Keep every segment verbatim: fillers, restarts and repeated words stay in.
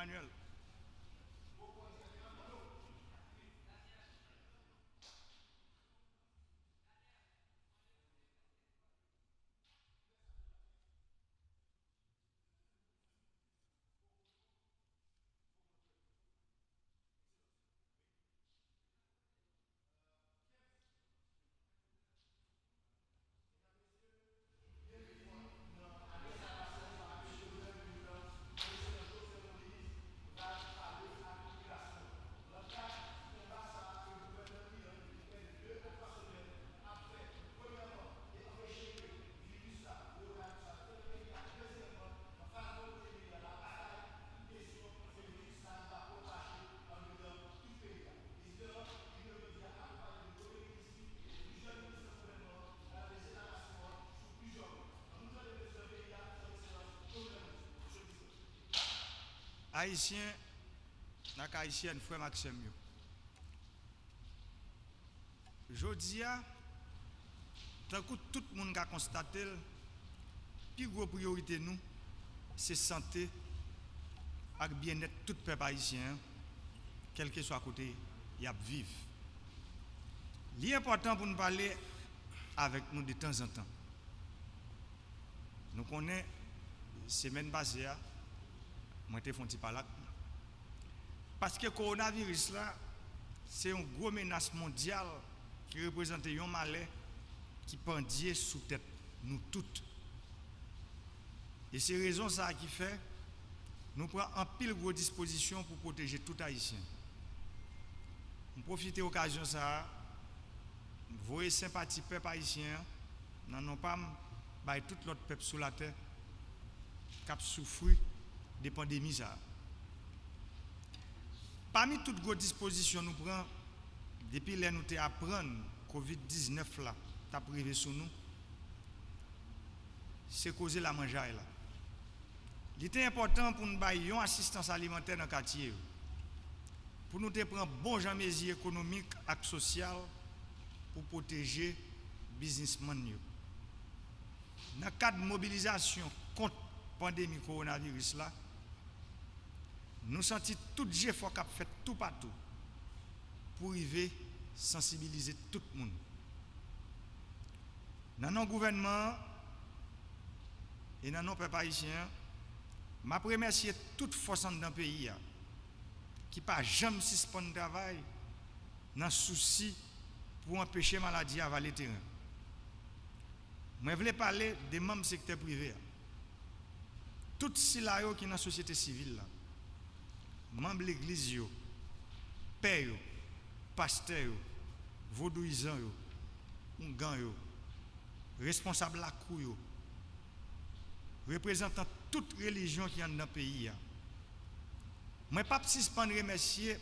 Emmanuel. Ayisyen ak Ayisyèn, frè m ak sè m yo. Jodi a, tankou tout moun ka konstate l, pi gwo priyorite nou, se sante ak byennèt tout pèp ayisyen an, kèlkeswa kote y ap viv. Li enpòtan pou n pale avèk nou detanzantan. Nou konnen, semèn pase a, mwen te fè yon ti palak. Paske kowonaviris la, se yon gwo menas mondyal ki reprezante yon malè ki pandye sou tèt nou tout. E se rezon sa a ki fè nou pran anpil gwo dispozisyon pou pwoteje tout Ayisyen. M pwofite okazyon sa a, voye senpati pèp ayisyen an, nan non pa m, bay tout lòt pèp sou latè k ap soufri de pandemi sa a. Pami tout gwo dispozisyon nou pran depi lè nou te aprann kovid diznèf la t ap rive sou nou, se koze lamanjay la. Li te enpòtan pou n bay yon asistans alimantè nan katye yo, pou nou te pran bon jan mezi ekonomik ak sosyal pou pwoteje biznismann yo. Nan kad mobilizasyon kont pandemi kowonaviris la, nou santi tout jefò k ap fèt toupatou pou rive sansibilize tout moun. Nan non gouvènman an e nan non pèp ayisyen an, m ap remèsye tout fòs anndan peyi a ki pa janm sispann travay nan sousi pou anpeche maladi a vale teren. Mwen vle pale de manm sektè prive a. Tout sila yo ki nan sosyete sivil la, manm legliz yo, pè yo, pastè yo, vodouyizan yo, oungan yo, responsab lakou yo, reprezantan tout relijyon ki anndan peyi a. Mwen p ap sispann remèsye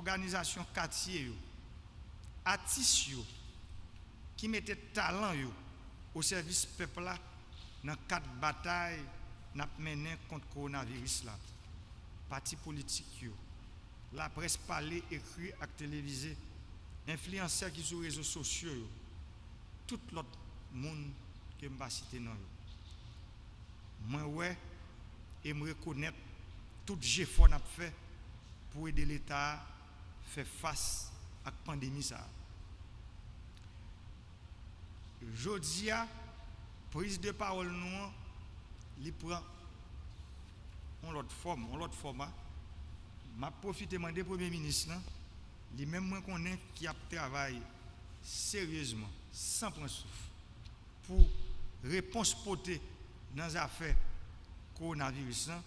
òganizasyon katye yo, atis yo ki mete talan yo o sèvis pèp la nan kad batay n ap mennen kont kowonaviris la, pati politik yo, laprès pale, ekri ak televize, enfliyansè ki sou rezo sosyo yo, tout lòt moun ke m pa site non yo. Mwen wè e m rekonèt tout jefò n ap fè pou ede Leta a fè fas ak pandemi sa a. Jodi a, priz de pawòl nou an, li pran yon lòt fòm, yon lòt fòma. M ap pwofite mande Premye Minis lan, li menm mwen konnen ki ap travay seryezman, san pran souf, pou repons pote nan zafè kowonaviris lan,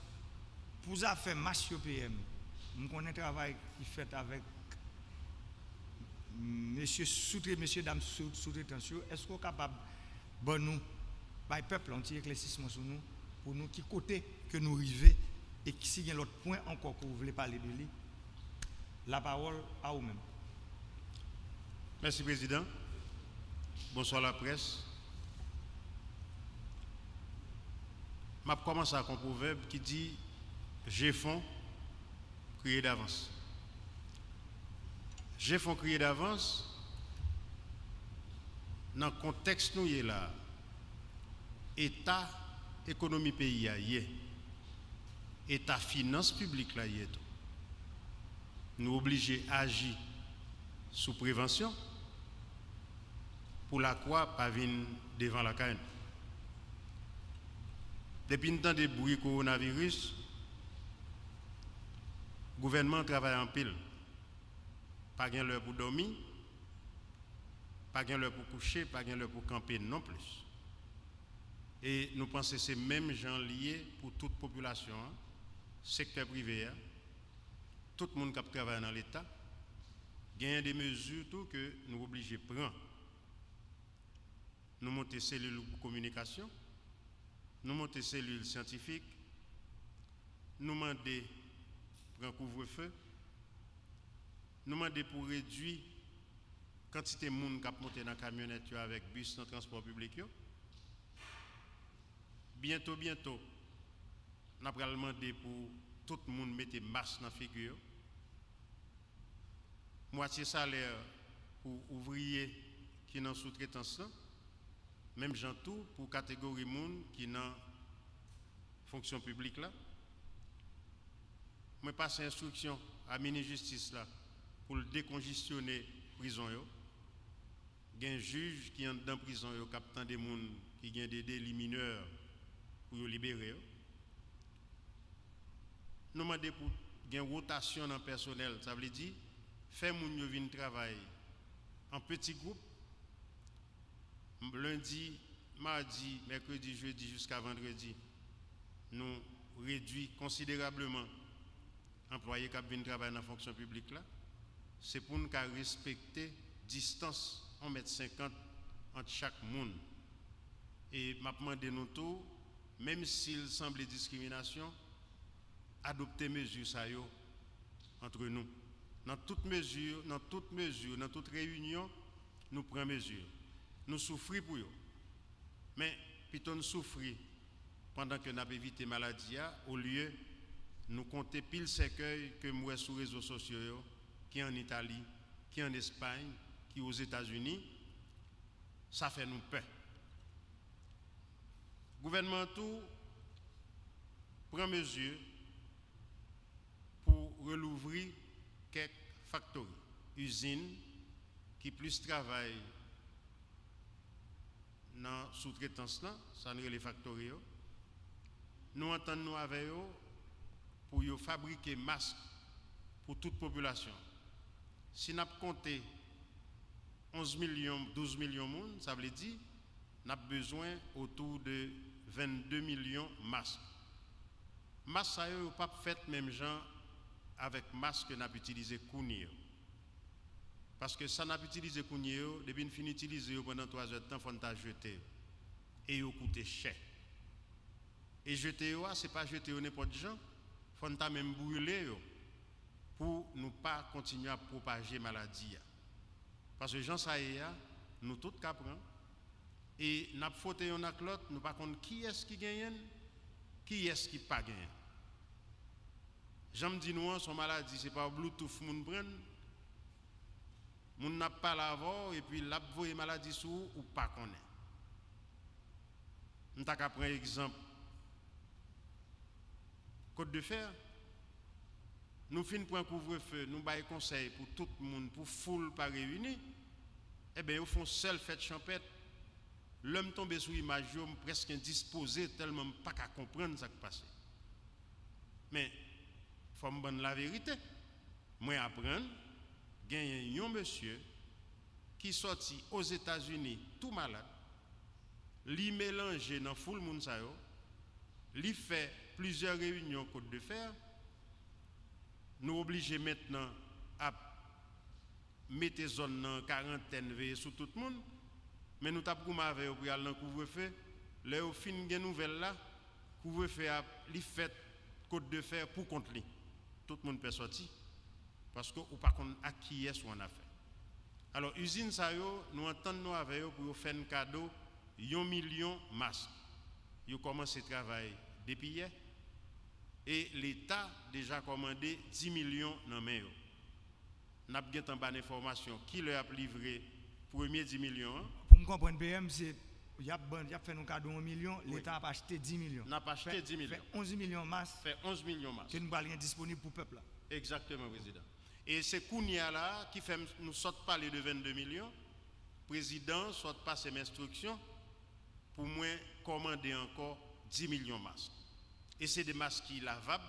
pou zafè mas yo P M. M konnen travay ki fèt avèk mesye soutre-, mesye dam sou-, soutretans yo. Èske w kapab ban nou, bay pèp la yon ti eklèsisman sou nou, pou nou ki kote ke nou rive, e si gen lòt pwen ankò ke w vle pale de li? Lapawòl a ou menm. Mèsi, Prezidan. Bonswa, laprès. M ap kòmanse ak yon pwovèb ki di, Jefon kriye davans. Jefon kriye davans, nan kontèks nou ye la a, eta ekonomi peyi a ye, eta finans piblik la ye tou. Nou oblije aji sou prevansyon pou lakwa pa vin devan lakay nou. Depi n tande bri kowonaviris, gouvènman an travay anpil. Pa gen lè pou dòmi, pa gen lè pou kouche, pa gen lè pou kanpe non plis. E nou panse se menm jan l ye pou tout popilasyon an, sektè prive a, tout moun k ap travay nan Leta. Genyen de mezi tou ke nou oblije pran. Nou monte selil pou kominikasyon, nou monte selil syantifik, nou mande pran kouvrefe, nou mande pou redui kantite moun k ap monte nan kamyonèt yo avèk bis nan transpò piblik yo. Byento, byento, n ap pral mande pou tout moun mete mas nan figi yo. Mwatye salè pou ouvriye ki nan soutretans lan, menm jan tou pou kategori moun ki nan fonksyon piblik la. Mwen pase enstriksyon a minis jistis la pou l dekonjisyone prizon yo. Gen jij ki anndan prizon yo k ap tande moun ki gen de deli minè pou yo libere yo. Nou mande pou gen wotasyon nan pèsonèl, sa vle di fè moun yo vin travay an peti gwoup. Lendi, madi, mèkredi, jedi jiska vandredi, nou redui konsiderableman anplwaye k ap vin travay nan fonksyon piblik la. Se pou n ka respekte distans yon mèt senkant ant chak moun. E m ap mande nou tou, menm si l sanble diskriminasyon, adopte mezi sa yo antre nou. Nan tout mezi, nan tout mezi, nan tout reyinyon, nou pran mezi. Nou soufri pou yo. Men, pito n soufri pandan ke n ap evite maladi a, olye nou konte pil sèkèy ke m wè sou rezo sosyo yo, ki ann Itali, ki ann Espay, ki Ozetazini, sa fè nou pè. Gouvènman an tou pran mezi pou relouvri kèk faktori, izin ki plis travay nan soutretans lan, sa n rele faktori yo. Nou antann nou avè yo pou yo fabrike mask pou tout popilasyon. Si n ap konte onz milyon, douz milyon moun, sa vle di n ap bezwen otou de vennde milyon mask. Mask sa yo, yo p ap fèt menm jan avèk mask ke n ap itilize kounye yo. Paske sa n ap itilize kounye yo, depi n fin itilize yo pandan twa zè d tan, fò n ta jete yo. E yo koute chè. E jete yo a, se pa jete yo nenpòt jan, fò n ta menm brile yo pou nou pa kontinye ap pwopaje maladi a. Paske jan sa ye a, nou tout ka pran, e n ap fwote yonn ak lòt, nou pa konn kiyès ki genyen l, kiyès ki pa genyen l. Jan m di nou an, se yon maladi, se pa bloutouf moun pran l, moun nan ap pale avè w, epi l ap voye maladi sou ou, ou pa konnen. M ta ka pran egzanp Kot de Fè. Nou fin pran kouvrefe, nou bay konsèy pou tout moun, pou foul pa reyini. Enben, yo fè yon sèl fèt chanpèt. Lè m tonbe sou imaj yo, m prèske endispoze tèlman m pa ka konprann sa k pase. Men, fò m bann laverite. Mwen aprann genyen yon mesye ki sòti Ozetazini tou malad, li melanje nan foul moun sa yo, li fè plizyè reyinyon Kot de Fè, nou oblije mentnan ap mete zòn nan an karantèn, veye sou tout moun, men nou t ap goumen avè yo pou y al nan kouvrefe, lè yo fin gen nouvèl la, kouvrefe a, li fèt Kot de Fè pou kont li. Tout moun pè sòti, paske ou pa konn ak kiyès ou annafè. Alò, izin sa yo, nou antann nou avè yo pou yo fè n kado yon milyon mask. Yo kòmanse travay depi yè, e Leta deja kòmande dis milyon nan men yo. N ap gentan ba n enfòmasyon kilè y ap livre premye dis milyon an. Pou m konprann, P M, se Y ap ban, y ap fè nou kado yon milyon, Leta ap achte dis milyon. N ap achte dis milyon. Fè onz milyon mas. Fè onz milyon mas. Ke nou pral gen disponib pou pèp la. Egzakteman, Prezidan. E se kounye a la ki fè m, nou sot pale de vennde milyon. Prezidan sot pase m enstriksyon pou mwen kòmande ankò dis milyon mas. E se de mas ki lavab,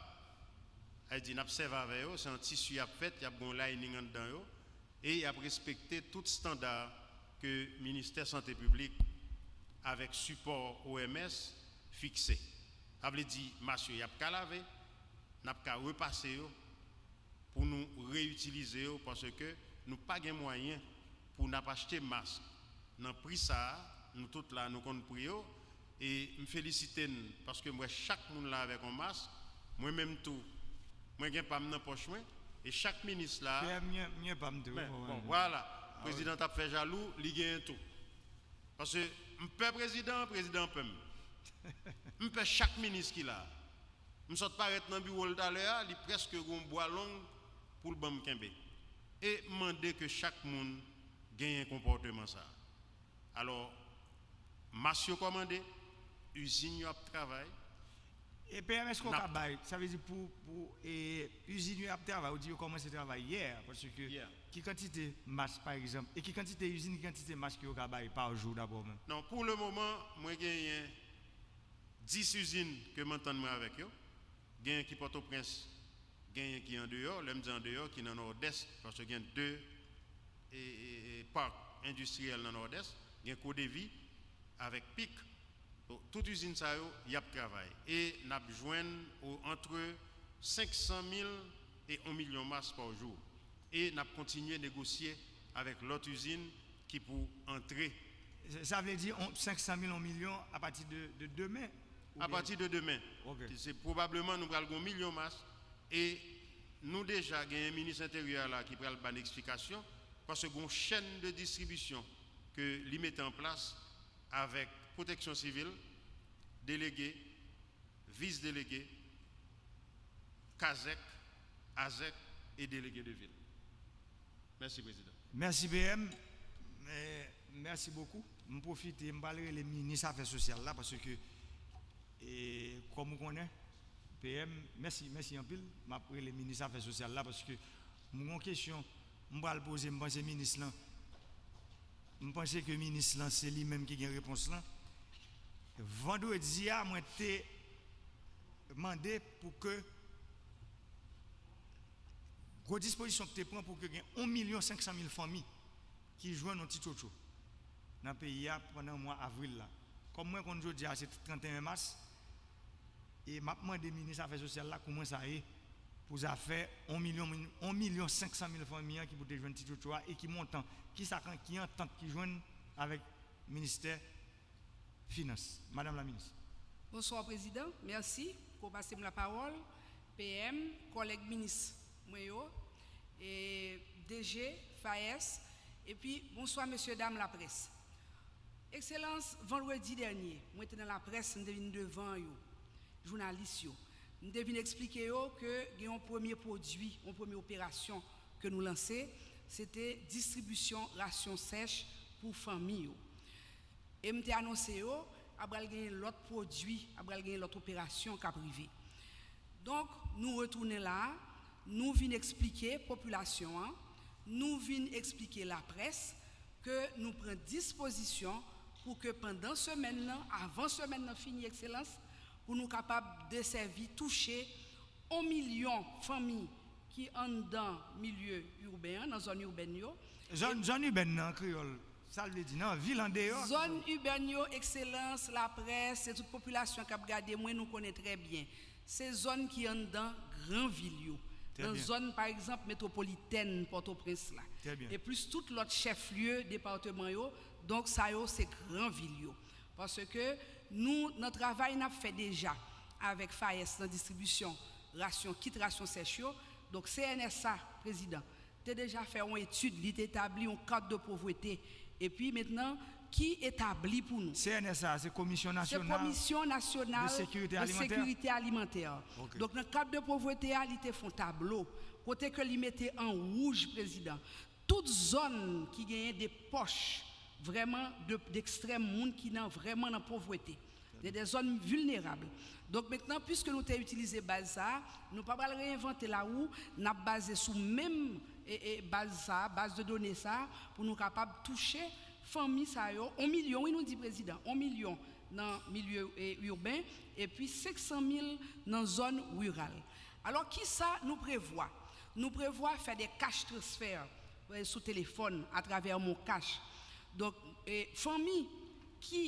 sa vle di n ap sèvi avè yo, se an tisi y ap fèt, y ap gen yon lining anndan yo, e y ap respekte tout estanda ke Ministè Sante Piblik avèk sipò O M S fikse. Sa vle di mas yo y ap ka lave, n ap ka repase yo pou nou reyitilize yo, paske nou pa gen mwayen pou n ap achte mas nan pri sa a. Nou tout la, nou konn pri yo. E m felisite n paske m wè chak moun la avèk yon mas. Mwen menm tou, mwen gen pa m nan pòch mwen. E chak minis la. Pierre, m gen, m gen pa m tou. Men, bon, vwala. Prezidan t ap fè jalou, li genyen tou. Paske m pè prezidan an, prezidan an pè m. M pè chak minis ki la. M sot parèt nan biwo l talè a, li prèske gen yon bwa long pou l ban m kenbe. E m mande ke chak moun genyen konpòteman sa a. Alò, mas yo kòmande, izin yo ap travay. E P M, èske w ka bay, sa vle di pou, pou e, izin yo ap travay, ou di yo kòmanse travay yè, paske ki kantite mas, pa egzanp, e ki kantite izin, ki kantite mas ke yo ka bay pa jou, daprè w menm? Non, pou le moman, mwen genyen dis izin ke m antann mwen avèk yo. Genyen ki Pòtoprens, genyen ki andeyò. Lè m di andeyò, ki nan Nòdès, paske gen de e, e, e, pak endistriyèl nan Nòdès, gen Kodevi avèk Pik. Bon, tout izin sa yo, y ap travay. E n ap jwenn o, antre senk san mil e yon milyon mas pa jou. E n ap kontinye negosye avèk lòt izin ki pou antre. Sa, sa vle di on, senk san mil, yon milyon apati de, de demen? Oubyen? Apati de demen. Ok. Se pwobableman nou pral gen yon milyon mas. E nou deja genyen minis enteryè la ki pral ba n eksplikasyon, paske gen yon chèn de distribisyon ke li mete an plas avèk pwoteksyon sivil, delege, vis delege, kazèk, azèk e delege de vil. Mèsi, Prezidan. Mèsi, P M. Eh, mèsi bokou. M pwofite, m pral rele minis afè sosyal la, paske, eh, kòm ou konnen, P M, mèsi, mèsi anpil. M ap rele minis afè sosyal la, paske m gen yon kesyon m pral poze, m panse minis lan, m panse ke minis lan, se li menm ki gen repons lan. Vandredi a, mwen te mande pou ke gwo dispozisyon ki te pran pou ke gen yon milyon senk san mil fanmi ki jwenn yon ti tchotcho nan peyi a pandan mwa avril la. Kòm mwen konn jodi a se tranteyen mas, e m ap mande minis afè sosyal la kouman sa ye pou zafè yon milyon, yon milyon senk san mil fanmi an ki pou te jwenn ti tchotcho a e ki montan, ki sa kan, ki antant ki jwenn avèk ministè Finans. Madanm la minis. Bonswa, Prezidan. Mèsi pou w pase m lapawòl. P M, kòlèg minis mwen yo, e D G, FAES, epi bonswa, mesye dam laprès. Ekselans, vandredi dènye, mwen te nan laprès, m te vin devan yo, jounalis yo. M te vin eksplike yo ke gen yon premye pwodui, yon premye operasyon ke nou lanse, se te distribisyon rasyon sèch pou fanmi yo. E m te anonse yo, apral genyen lòt pwodui, apral genyen lòt operasyon k ap rive. Donk, nou retounen la a, nou vin eksplike popilasyon an, nou vin eksplike laprès ke nou pran dispozisyon pou ke pandan semèn nan, avan semèn nan fini, Ekselans, pou nou kapab desèvi, touche yon milyon fanmi ki anndan milye iben an, nan zòn ibèn yo. Zòn, zòn ibèn nan, an kreyòl, sa l vle di, nan vil, andeyò? Zòn ibèn yo, Ekselans, laprès, se tout popilasyon k ap gade mwen, nou konnen trè byen. Se zòn ki anndan gran vil yo. Nan zòn, pa egzanp, metwopolitèn Pòtoprens la. E plis tout lòt chèf lye depatman yo, donk sa yo se gran vil yo. Paske nou, nan travay n ap fè deja avèk FAES nan distribisyon rasyon, kit rasyon sèch yo, donk C N S A, Prezidan, te deja fè yon etid, li te etabli yon kat de povrete. Epi mentnan, ki etabli pou nou? C N S A, se Komisyon Nasyonal de Sekirite Alimantè. Donk, nan kat de povrete a, li te fè yon tablo, kote ke li mete an wouj, Prezidan, tout zòn ki genyen de pòch vrèman de, dekstrèm, moun ki nan vrèman nan povrete. Se de zòn vilnerab. Donk mentnan, piske nou te itilize baz sa a, nou pa pral reenvante lawou, n ap baze sou menm e, e, baz sa a, baz de done sa a, pou nou kapab touche fanmi sa yo, yon milyon, wi, nou di prezidan, yon milyon nan milye e, iben, epi senk san mil nan zòn riral. Alò, kisa nou prevwa? Nou prevwa fè de cash transfer, e, sou telefòn, atravè MonCash. Donk, e, fanmi ki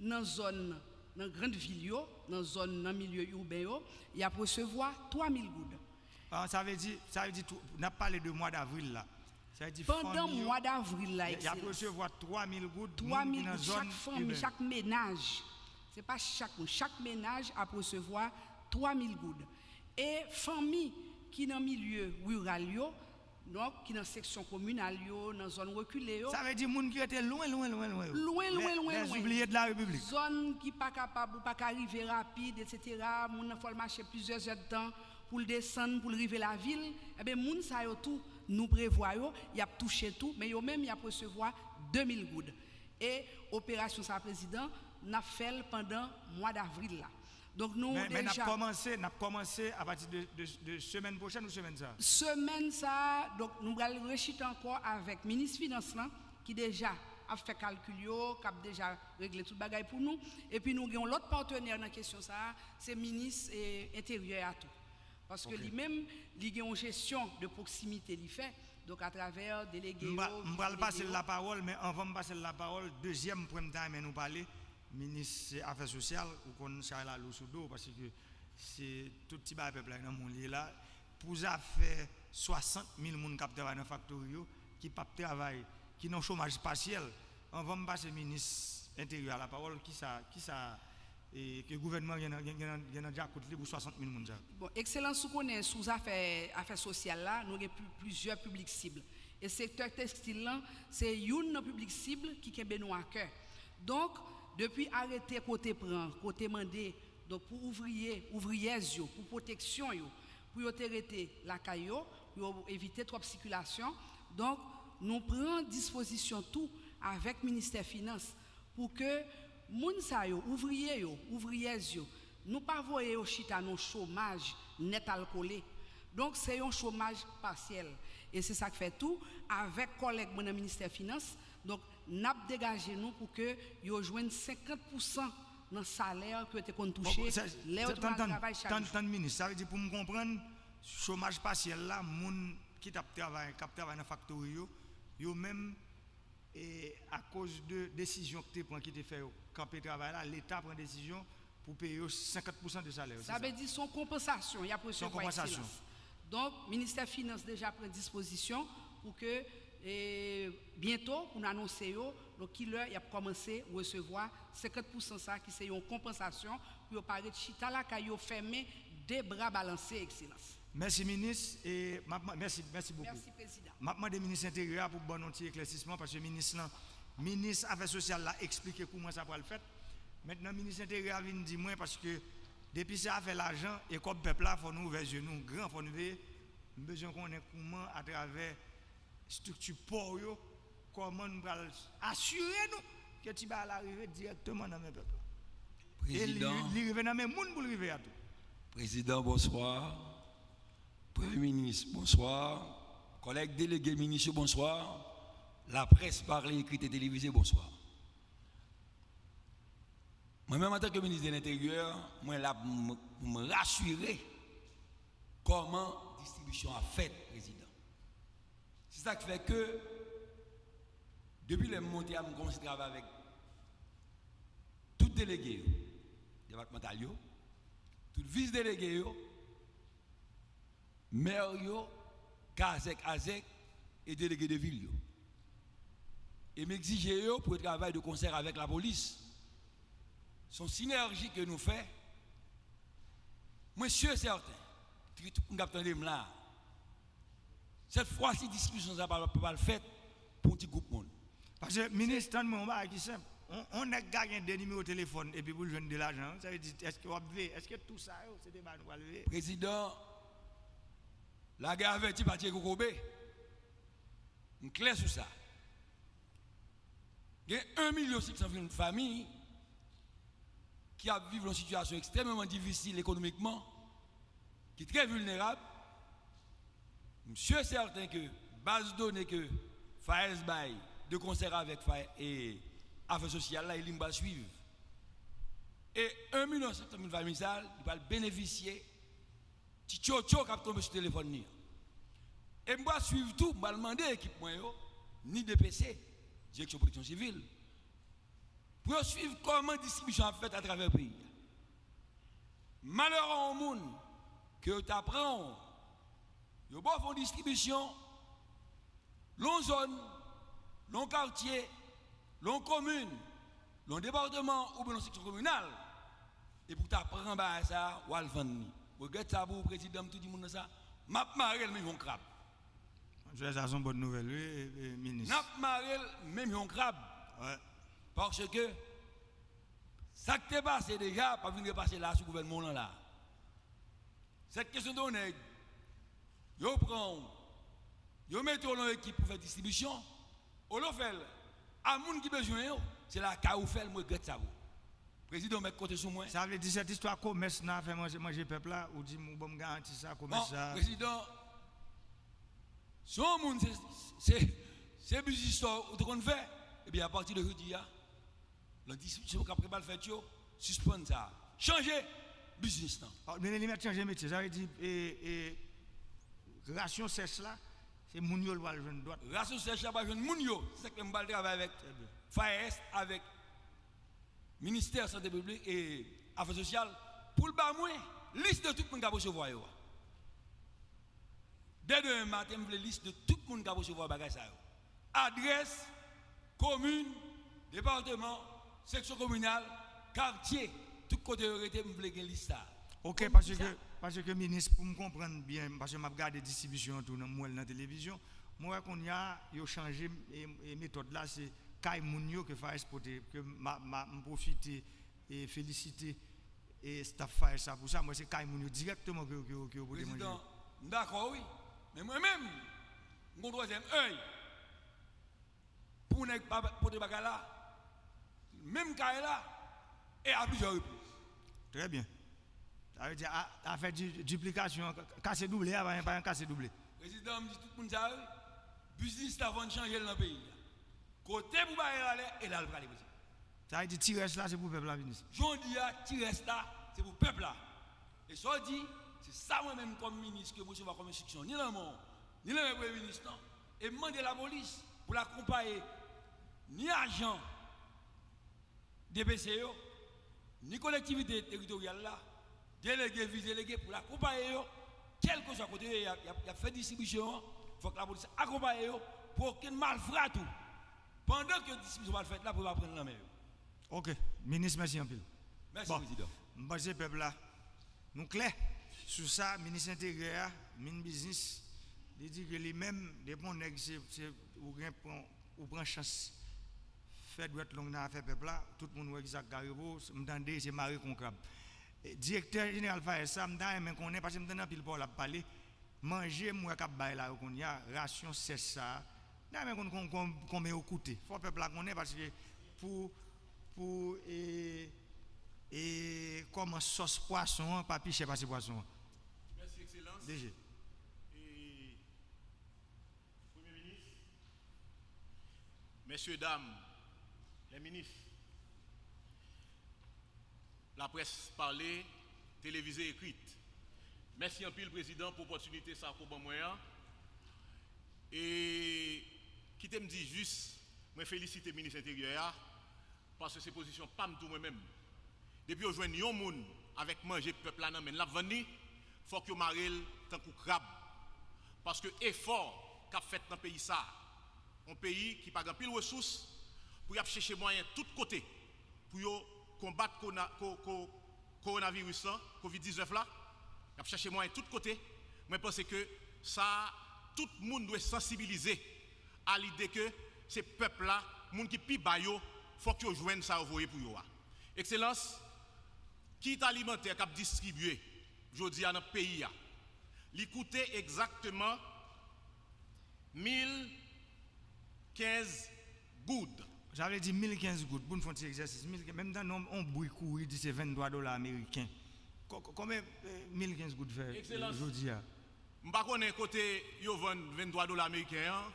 nan zòn, nan grann vil yo, nan zòn, nan milye iben yo, y ap resevwa twa mil goud. Ah, sa vle di, sa vle di tou, n ap pale de mwa davril la. Sa vle di pandan fanmi yo, mwa davril la, y, y ap Ekselans, resevwa twa mil goud, moun ki nan zòn iben. Twa mil goud chak fanmi, chak menaj. Se pa chak moun, chak menaj ap resevwa twa mil goud. E fanmi ki nan milye riral yo, donk, ki nan seksyon kominal yo, nan zòn rekile yo. Sa vle di moun ki rete lwen, lwen, lwen, lwen yo. Lwen, lwen, lwen, lwen. Les oubliés de la République. Zòn ki pa kapab, ou pa ka rive rapid, etsetera. Moun nan fò l mache plizyè zèdtan pou l desann, pou l rive lavil. Enben, moun sa yo tou, nou prevwa yo, y ap touche tou, men yo menm, y ap resevwa de mil goud. E operasyon sa, prezidan, n ap fè l pandan mwa davril la. Donk, nou deja. Men, men n ap kòmanse, n ap kòmanse apati de, de, de semèn pwochèn ou semèn sa a? Semèn sa a, donk, nou pral rechita ankò avèk minis finans lan, ki deja ap fè kalkil yo, k ap deja regle tout bagay pou nou. Epi nou gen yon lòt patnè nan kesyon sa a, se minis, e, enteryè a tou. Paske li menm, li gen yon jesyon de pwoksimite li fè. Donk, atravè delege yo, m pral pase l lapawòl, men anvan m pase l lapawòl, dezyèm pwen m ta renmen nou pale, minis afè sosyal, ou konn chay la lou sou do w, paske se tout ti bagay pèp la nan men w li ye la. Pou zafè swasant mil moun k ap travay nan faktori yo, ki p ap travay, ki nan chomaj pasyèl, anvan m pase minis enteryè a lapawòl, kisa, kisa e, ke gouvènman an gen nan, gen, gen nan, gen nan djakout li pou swasant mil moun sa yo? Bon, Ekselans, ou konnen sou zafè, afè sosyal la, nou gen pli, plizyè piblik sib. E sektè tekstil lan, se youn nan piblik sib ki kenbe nou a kè. Donk, depi arete kote pran, kote mande, donk pou ouvriye, ouvriyèz yo, pou pwoteksyon yo, pou yo te rete lakay yo, pou yo evite twòp sikilasyon. Donk, nou pran dispozisyon tou avèk ministè finans pou ke moun sa yo, ouvriye yo, ouvriyèz yo, nou pa voye yo chita nan chomaj nèt al kole. Donk, se yon chomaj pasyèl. E se sa k fè tou, avèk kòlèg mwen nan ministè finans, donk, n ap degaje nou pou ke yo jwenn senkant pousan nan salè ke yo te konn touche lè yo te al travay chak jou. Tann, tann, minis, sa vle di pou m konprann, chomaj pasyèl la, moun ki t ap travay, k ap travay nan faktori yo, yo menm, e akoz de desizyon ki te pran, ki te fè yo kanpe travay la, Leta pran desizyon pou peye yo senkant pousan de salè yo, se sa? Sa vle di se yon konpansasyon y ap resevwa, Ekselans. Donk, ministè finans deja pran dispozisyon pou ke, e, byento, pou n anonse yo, donk, kilè y ap kòmanse resevwa senkant pousan sa ki se yon konpansasyon pou yo pa ret chita lakay yo fèmen, de bra balanse, Ekselans. Mèsi, minis, e m ap, mèsi, mèsi bokou. Mèsi, prezidan. M ap mande minis enteryè a pou ban nou ti eklèsisman, paske minis lan, minis afè sosyal la eksplike kouman sa pral fèt. Mentnan, minis enteryè a vin di mwen, paske depi se afè lajan e kòb pèp la, fò nou ouvè zye nou gran, fò nou veye. M bezwen konnen kouman, atravè estrikti pa w yo, kòman nou pral asire nou ke ti bagay la rive dirèkteman nan men pèp la. E li, prezidan, li rive nan men moun pou l rive a tou. Prezidan, bonswa. Premye minis, bonswa. Kòlèg delege minis yo, bonswa. Laprès, pa ekri, televize, bonswa. Mwen menm, antanke minis de lenteryè, mwen la pou m, pou m rasire kòman distribisyon ap fèt, prezidan. Se sa k fè ke, depi lè m monte a, m kòmanse travay avèk tout delege yo, depatmantal yo, tout vis delege yo, mè yo, kazèk, azèk, e delege de vil yo. E m egzije yo pou yo travay de konsè avèk lapolis. Se yon sinèji ke nou fè. Mwen si e sèten, tout moun k ap tande m la, sèt fwa si diskisyon sa pa, pa, pa pral fèt pou yon ti gwoup moun. Paske, minis, tann mwen yon bagay ki senp. On, on nèg ka gen de nimewo telefòn epi pou l jwenn de lajan, sa vle di, èske w ap veye? Èske tou sa yo, se de bagay nou pral veye? Prezidan, lagè avèti pa tiye kokobe. M klè sou sa. Gen yon milyon senk san mil fanmi ki ap viv yon sitiyasyon ekstrèmeman difisil ekonomikman, ki trè vilnerab. M si e sèten ke baz done ke FAES bay de konsè avèk FAES e Afè Sosyal la, e li m pral swiv. E yon milyon senk san mil fanmi sa, li pral benefisye ti tchotcho k ap tonbe sou telefòn li an. E m pral swiv tou, m pral mande ekip mwen yo, ni D P C, Direksyon Pwoteksyon Sivil, pou yo swiv kòman distribisyon ap fèt atravè peyi a. Malè a yon moun ke yo ta pran w, yo ba w fè yon distribisyon, l on zòn, l on katye, l on komin, l on depatman oubyen l on seksyon kominal, epi w ta pran bagay sa a, w al vann li. Regrèt sa pou ou, prezidan, m tou di moun nan sa, m ap mare l menm yon krab. Monchè, sa se yon bòn nouvèl, wi, e, e, minis. N ap mare l menm yon krab. Wè. Paske sa k te pase deja p ap vin repase la sou gouvènman w lan la. Sèt kesyon de yon nèg, yo pran w, yo mete w nan ekip pou fè distribisyon, olye w fè l a moun ki bezwen yo, se lakay ou fè l, m regrèt sa pou ou. Prezidan, w mèt konte sou mwen. Sa vle di, sèt istwa komès nan afè manje, manje pèp la, ou di m, ou ban m garanti sa, komès sa. Bon, prezidan, si yon moun se, se, se biznis sa w te konn fè, ebyen, apati de jodi a, nan distribisyon k ap pral fèt yo, sispann sa. Chanje biznis lan. Ò, men li mèt chanje metye. Sa vle di, e, e, rasyon sèch la, se moun yo l pral jwenn dwat. Rasyon sèch la pral jwenn moun yo. Se sa k fè m pral travay avèk FAES, avèk Ministè Sante Piblik e Afè Sosyal, pou l ba mwen lis de tout moun k ap resevwa yo a. Dè demen maten, m vle lis de tout moun k ap resevwa bagay sa yo. Adrès, komin, depatman, seksyon kominal, katye, tout kote yo rete, m vle gen lis sa a. Oke, paske, paske minis, pou m konprann byen, paske m ap gade distribisyon an tou, nan, m wè l nan televizyon, mwen wè kounye a, yo chanje, e, e metòd la, se kay moun yo ke FAES pote, ke m a, m a, m pwofite e felisite e staff FAES sa pou sa. Mwen, se kay moun yo dirèkteman ke, ke, ke yo pote manje. Prezidan, m dakò, wi. Men mwen menm, m gon twazyèm èy pou nèg pa pote bagay la, menm kay la, e a plizyè repriz. Trè byen. Sa vle di, a, afè di, diplikasyon, k-, kase double a, pa, pa yon kase double. Prezidan, m di tout moun sa, wi. Biznis la, fò n chanje l nan peyi a. Kote pou bagay la ale, e la l prale, prezidan. Sa vle di ti rès la, se pou pèp la, minis. Jodi a, ti rès la, se pou pèp la. E sa w di, se sa mwen menm kòm minis ke m resevwa kòm enstriksyon, ni nan men w, ni nan men premye minis lan, e m mande lapolis pou l akonpaye ni ajan D P C yo, ni kolektivite teritoryal la, delege, vis delege, pou l akonpaye yo, kèlkeswa kote yo ye, y ap, y ap, y ap fè distribisyon an, fòk lapolis akonpaye yo, pou okenn malfra tou, pandan ke distribisyon pral fèt la, pou yo pa pran l nan men yo. Oke, minis, mèsi anpil. Mèsi, bon, prezidan. M panse pèp la, nou klè sou sa, minis enteryè a, min biznis, li di ke li menm, depi yon nèg se, se, ou gen pran, ou pran chans fè dwèt long nan afè pèp la, tout moun wè kisa k ka rive w, m tande se mare kon krab. E, direktè jeneral FAES sa, m ta renmen konnen, paske m tande anpil pawòl ap pale, manje m wè k ap bay la yo kounye a, rasyon sèch sa a, m ta renmen konn kon-, kon-, konbyen yo koute. Fò pèp la konnen, paske pou, pou, e, e, kòman sòs pwason an pa pi chè pase pwason an. Mèsi, Ekselans. D G. E, Premye Minis, Mesye, Dam, lè minis, laprès pale, televize, ekrit. Mèsi anpil, Prezidan, pou opòtinite sa ke w ban mwen an. E kite m di jis, mwen felisite minis enteryè a, paske se pozisyon pa m tou mwen menm. Depi yo jwenn yon moun avèk manje pèp la nan men l, l ap vann li, fòk yo mare l tankou krab. Paske efò k ap fèt nan peyi sa a, yon peyi ki pa gen anpil resous, pou y ap chèche mwayen tout kote pou yo konbat kona-, ko-, ko-, kowonaviris lan, kovid diznèf la, y ap chèche mwayen tout kote. Mwen panse ke sa, tout moun dwe sansibilize a lide ke se pèp la, moun ki pi ba yo, fòk yo jwenn sa yo voye pou yo a. Ekselans, kit alimantè k ap distribye jodi a nan peyi a, li koute egzakteman mil kenz goud. Sa vle di mil kenz goud, pou n fè yon ti egzèsis, mil, menm tan non, on bri kouri di se venntwa dola ameriken. Ko- ko- Konbyen eh, mil kenz goud fè Excellence. Jodi a? M pa konnen kote yo vann venntwa dola ameriken an.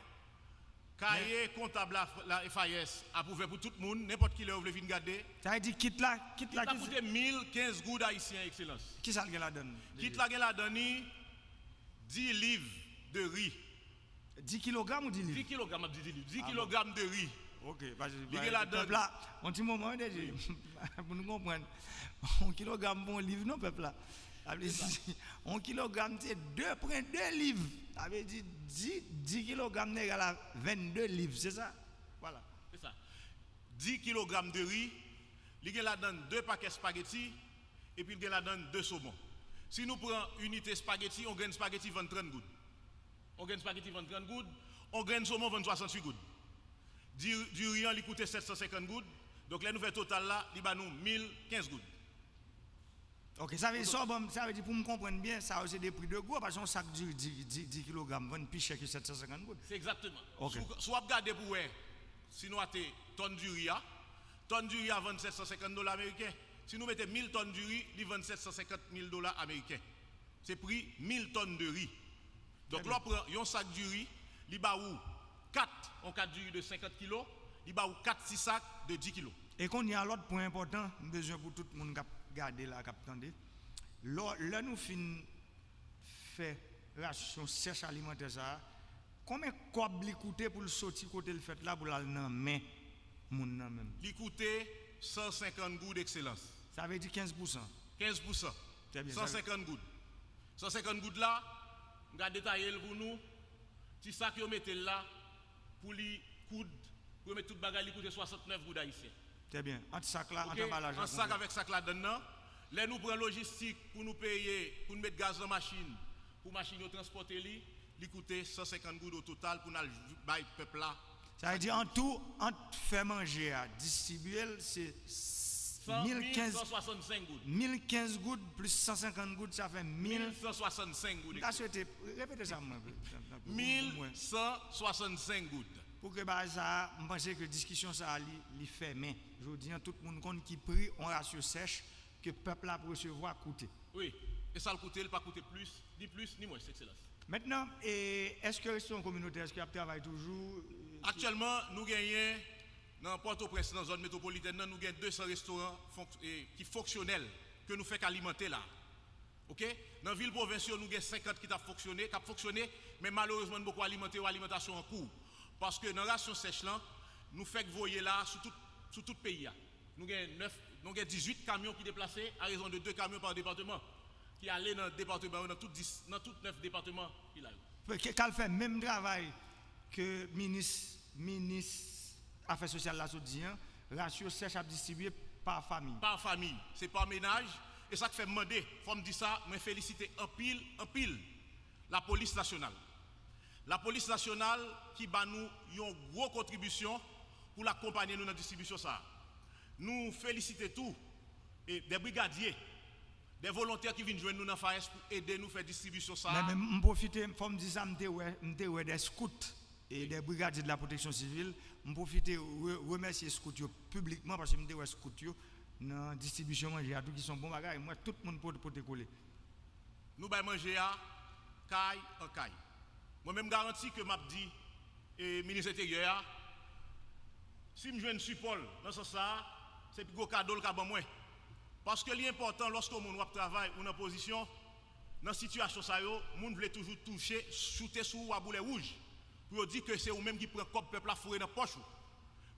Kaye kontab la, la F I S ap ouvè pou tout moun, nenpòt kilè yo vle vin gade. Sa vle di kit la, kit la Sa ki koute mil kenz goud ayisyen, Excellence. Kisa l gen ladan l? Kit la gen ladan ni dis liv de ri. Dis kilogram ou dis liv? Dis kilogram, ap di dis liv. Dis Ah bon. Kilogram de ri. Ok, paske Li gen ladan- pèp la, yon ti moman, deje, pou nou konprann. Yon kilogram pou yon liv, non, pèp la. Sa vle di, yon kilogram, se de pwen de liv. Sa vle di, dis, dis kilogram egal a vennde liv, se sa? Vwala. Se sa. Dis kilogram de ri, li gen ladan de pakèt espageti, epi li gen ladan de somon. Si nou pran inite espageti, yon grenn espageti vann trant goud. Yon grenn espageti vann trant goud, yon grenn somon vann swasantuit goud. Di, diri an, li koute sèt san senkant goud. Donk, lè nou fè total la, li ba nou mil kenz goud. Ok, sa vle di, sa w ban m, sa vle di pou m konprann byen, sa yo se de pri de gwo, paske yon sak diri dis, dis, dis kilogram vann pi chè ke sèt san senkant goud. Se egzakteman. Ok. Si w, si w ap gade pou wè, si nou ate tòn diri a, tòn diri a vann sèt san senkant dola ameriken. Si nou mete mil tòn diri, li vann sèt san senkant mil dola ameriken. Se pri mil tòn de ri. Donk, lè w pran yon sak diri, li ba ou kat, yon kat diri de senkant kilo, li ba ou kat ti sak de dis kilo. E kounye a, lòt pwen enpòtan, m bezwen pou tout moun k ap gade la, k ap tande. Lò, lè nou fin fè rasyon sèch alimantè sa a, konbyen kòb li koute pou l soti kote l fèt la, pou l al nan men moun nan menm? Li koute san senkant goud, Excellence. Sa vle di kenz pousan. Kenz pousan. Trè byen, sa- San senkant goud. San senkant goud la, m ka detaye l pou nou. Ti sak yo mete l la, pou li koud, pou yo met tout bagay, li koute swasantnèf goud ayisyen. Trè byen. Ant sak la, ant Ok? anbalaj la, An sak konbyen? Avèk sak ladan nan. Lè nou pran lojistik pou nou peye, pou nou met gaz nan machin, pou machin yo transpòte li, li koute san senkant goud o total pou n al bay pèp la. Sa vle di, an tou, ant fè manje a, distribye l, se s- San, mil kenz, mil san swasannsenk goud. mil kenz goud plis san senkant goud, sa fè mil. Mil san swasannsenk goud. M ta swete, repete sa mwen. Pou mwen. Mil san swasannsenk goud. Pou ke bagay sa a, m panse ke diskisyon sa a, li, li fèmen. Jodi an, tout moun konn ki pri yon rasyo sèch ke pèp la ap resevwa koute. Wi, e sa l koute, li pa koute plis, ni plis, ni mwens, Excellence. Mentnan, e, èske restoran kominotè, èske y ap travay toujou? Aktyèlman, nou genyen, nan Pòtoprens, nan zòn metwopolitèn nan, nou gen de san restoran fonk- e, ki fonksyonèl, ke nou fèk alimante la. Ok? Nan vil pwovens yo, nou gen senkant ki t ap fonksyone, k ap fonksyone, men malerezman, nou poko alimante yo, alimantasyon an kou. Paske nan rasyon sèch lan, nou fèk voye la sou tout, sou tout peyi a. Nou gen nèf, nou gen dizuit kamyon ki deplase, a rezon de de kamyon pa depatman, ki ale nan depatman yo, nan tout dis, nan tout nèf depatman ki la yo. Ke, ke, k al fè menm travay ke minis, minis afè sosyal la sot di an, rasyo sèch ap distribye pa fanmi. Pa fanmi, se pa menaj, e sa k fè m mande, fò m di sa, mwen felisite anpil, anpil Lapolis Nasyonal. Lapolis Nasyonal ki ba nou yon gwo kontribisyon pou l akonpanye nou nan distribisyon sa a. Nou felisite tou e de brigadye, de volontè ki vin jwenn nou nan FAES pou ede nou fè distribisyon sa a. Men, men m pwofite, fò m di sa, m te wè, m te wè de scout e de brigadye de la pwoteksyon sivil. M pwofite re- remèsye scout yo piblikman, paske m te wè scout yo nan distribisyon manje a tou, ki se yon bon bagay. M wè tout moun pote, pote kole. Nou bay manje a kay an kay. Mwen menm, m garanti ke m ap di e, minis enteryè a, si m jwenn sipò l nan sans sa a, se pi gwo kado l ka ban mwen. Paske li enpòtan, lòske yon moun w ap travay, ou nan pozisyon, nan sitiyasyon sa yo, moun vle toujou touche, choute sou ou a boulè wouj, pou yo di ke se ou menm ki pran kòb pèp la foure nan pòch ou.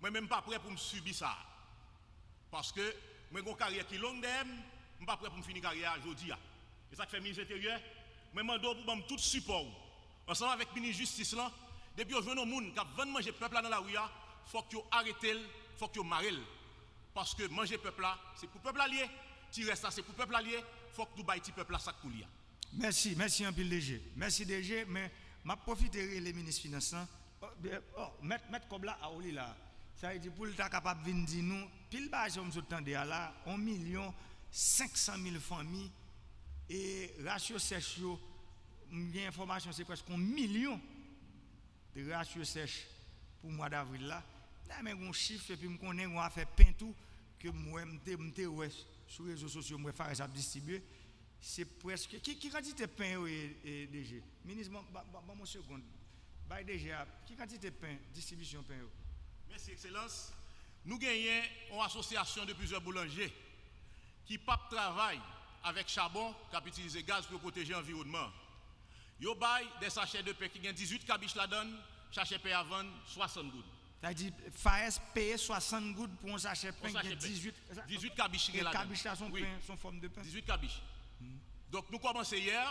Mwen menm, m pa prè pou m sibi sa a. Paske mwen gen yon karyè ki long dèyè m, m pa prè pou m fini karyè a jodi a. E sa k fè, minis enteryè, mwen mande w pou ban m tout sipò w, ansanm avèk minis jistis lan, depi yo jwenn yon moun k ap vann manje pèp la nan lari a, fòk yo arete l, fòk yo mare l. Paske manje pèp la, se pou pèp la l ye, ti rès la, se pou pèp la l ye, fòk nou bay ti pèp la sa k pou li a. Mèsi, mèsi anpil, DG. Mèsi, DG, men m ap pwofite rele minis finans lan. Oh, byen, oh, mèt, mèt kòb la, a, ou li la. Sa vle di pou l ta kapab vin di nou, pil bagay sa yo m sot tande a la, yon milyon senk san mil fanmi, e rasyo sèch yo, m gen enfòmasyon se prèske yon milyon de rasyo sèch pou mwa davril la. Ta renmen gen yon chif, epi m konnen gen yon afè pen tou, ke m wè, m te, m te wè sou rezo sosyo, m wè Fares ap distribye. Se prèske, ki, ki kantite pen yo ye, e, D G? Minis, ban, ban, ban, ban m yon segond. Bay D G a, ki kantite pen, distribisyon pen yo? Mèsi, Ekselans. Nou genyen yon asosyasyon de plizyè boulanje ki p ap travay avèk chabon, k ap itilize gaz pou yo pwoteje anviwònman. Yo bay de sachè de pen ki gen dizuit kabich ladan l, sachè pen a vann swasant goud. Sa vle di, Faes peye swasant goud pou yon sachè pen ki gen dizuit. Dizuit kabich ki gen ladan l. Kabich la se yon pen, se yon fòm de pen. Dizuit kabich. Donk, nou kòmanse yè,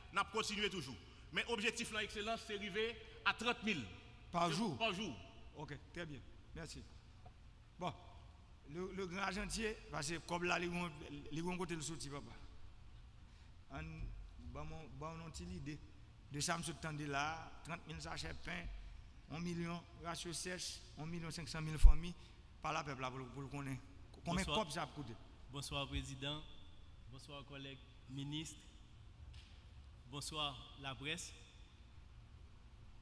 n ap kontinye toujou. Men objektif lan, Ekselans, se rive a trant mil. Pa jou? Pa jou. Ok, trè byen. Mèsi. Bon, le, le grand argentier, paske kòb la, li gon, li gon kote l soti, papa. Ann, ban mwen, ban nou yon ti lide de sa m sot tande la a, trant mil sachè pen, yon milyon rasyon sèch, yon milyon senk san mil fanmi, pale a pèp la pou l, pou l konnen konbyen kòb sa ap koute. Bonswa, prezidan. Bonswa, kòlèg minis. Bonswa, laprès.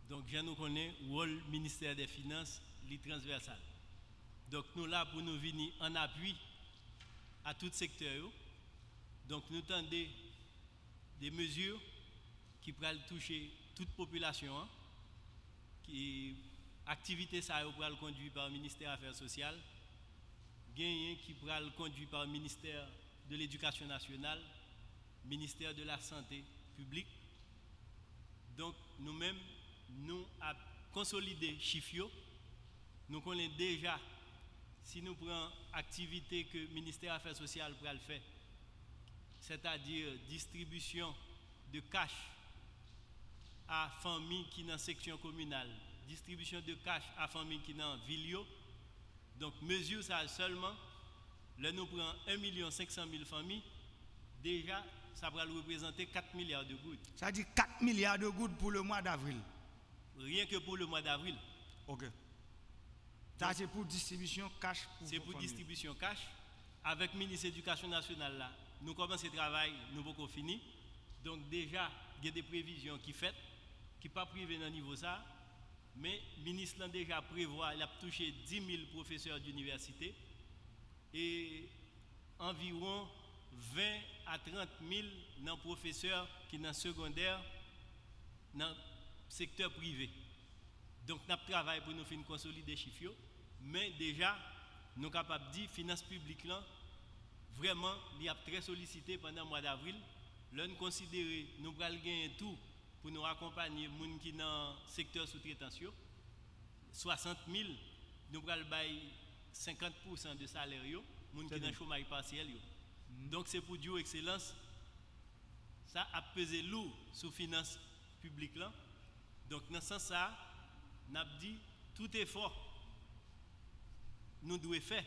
Donk, jan nou konnen, wòl ministè dè finans, li transvèsal. Donk, nou la pou nou vini an apui a tout sektè yo. Donk, nou tande de mezi ki pral touche tout popilasyon an, ki aktivite sa yo pral kondui pa ministè afè sosyal, genyen ki pral kondui pa ministè de ledikasyon nasyonal, ministè de la sante piblik. Donk, nou menm, nou ap konsolide chif yo. Nou konnen deja, si nou pran aktivite ke ministè afè sosyal pral fè, sètadi distribisyon de kach a fanmi ki nan seksyon kominal, distribisyon de kach a fanmi ki nan vil yo. Donk, mezi sa a sèlman, lè nou pran en milyon senk san mil fanmi, deja, sa pral reprezante kat milya de goud. Sa di kat milya de goud pou le mwa davril. Ryen ke pou le mwa davril. Ok. Sa se pou distribisyon kach pou fanmi. Se pou distribisyon kach. Avèk minis edikasyon nasyonal la, nou kòmanse travay, nou poko fini. Donk, deja, gen de previzyon ki fèt, ki p ap rive nan nivo sa. Men, minis lan deja prevwa l ap touche dis mil pwofesè dinivèsite e anviwon ven a trant mil nan pwofesè ki nan segondè nan sektè prive. Donk, n ap travay pou nou fin konsolide chif yo, men deja, nou kapab di finans piblik lan, vrèman, li ap trè solisite pandan mwa davril. Lè n konsidere nou pral genyen tou pou nou akonpanye moun ki nan sektè soutretans yo, swasant mil, nou pral bay senkant pousan de salè yo, moun ki nan chomaj pasyèl yo. Donk, se pou di w, Ekselans, sa ap peze lou sou finans piblik lan. Donk, nan sans sa a, n ap di tout efò nou dwe fè,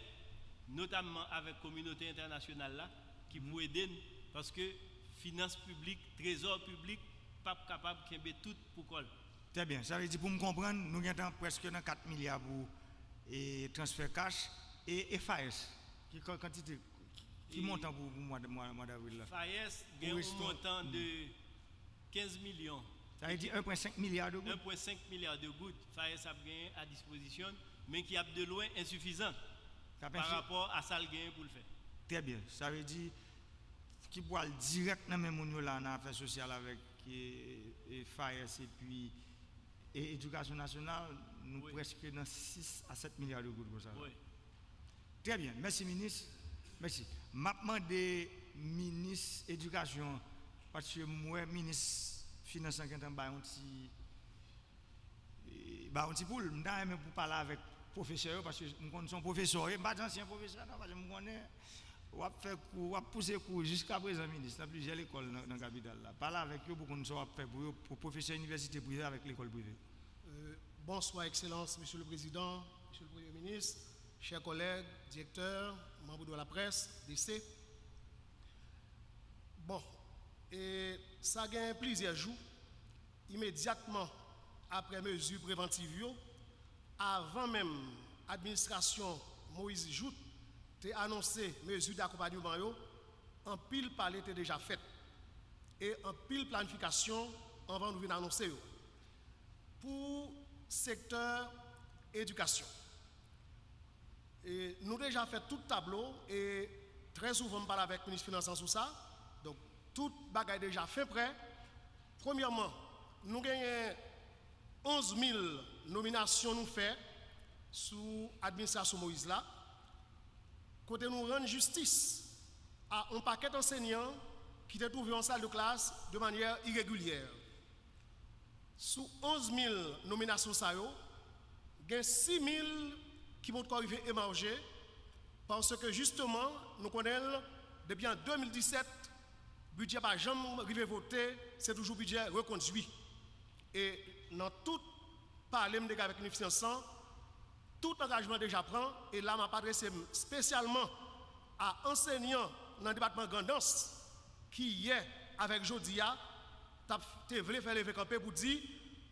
notamman avèk kominote entènasyonal la, ki pou ede n, paske finans piblik, trezò piblik, p ap kapab kenbe tout pou kò l. Trè byen. Sa vle di, pou m konprann, nou gentan prèske nan kat milya pou, e, transfè kach e, e Faes. Ki kan-, kantite, ki montan pou, pou mwa, mwa, mwa davril la? Faes gen yon montan de kenz milyon. Sa vle di en pwen senk milya de goud. En pwen senk milya de goud, Faes ap genyen a dispozisyon l, men ki ap de lwen ensifizan pa rapò a sa l genyen pou l fè. Trè byen. Sa vle di, ki pral dirèk nan men moun yo la nan afè sosyal avèk, e, e Faes epi, e, edikasyon nasyonal, nou prèske nan sis a sèt milya de goud konsa. Wi. Trè byen. Mèsi, minis. Mèsi. M ap mande minis edikasyon, paske m wè minis finans lan gentan bay yon ti, e, bay yon ti poul. M ta renmen pou pale avèk pwofesè yo, paske m konn se yon pwofesè w ye. M pa di ansyen pwofesè, non, paske m konnen w ap fè kou, w ap pouse kou jiska prezan, minis, nan plizyè lekòl nan, nan kapital la. Pale avèk yo pou konn sa w ap fè pou yo, pou pwofesè inivèsite prive avèk lekòl prive. Euh, bonsoir, Excellence, Monsieur le Président, Monsieur le Premier ministre, chers collègues, directeurs, membres de la presse, D C. Bon, e sa gen plizyè jou, imedyatman apre mezi prevantiv yo, avan menm administrasyon Moïse Jouthe te anonse mezi dakonpanyman yo, anpil pale te deja fèt e anpil planifikasyon anvan nou vin anonse yo. Pou sektè edikasyon, E nou deja fè tout tablo e trè souvan m pale avèk minis finans lan sou sa. Donk, tout bagay deja fen prè. Premyèman, nou genyen onz mil nominasyon nou fè sou administrasyon Moyiz la, kote nou rann jistis a yon pakèt ansèyan ki te twouve yo an sal de klas de manyè iregilyè. Sou onz mil nominasyon sa yo, gen sis mil ki potko rive emanje, paske jisteman, nou konnen l, depi an de mil disèt, bidjè pa janm rive vote, se toujou bidjè rekondui. E nan tout pale m te gen avèk minis finans lan, tout angajman deja pran, e la m ap adrese m espesyalman a ansèyan nan depatman Grandans, ki yè avèk jodi a, t ap, te vle fè leve kanpe pou di,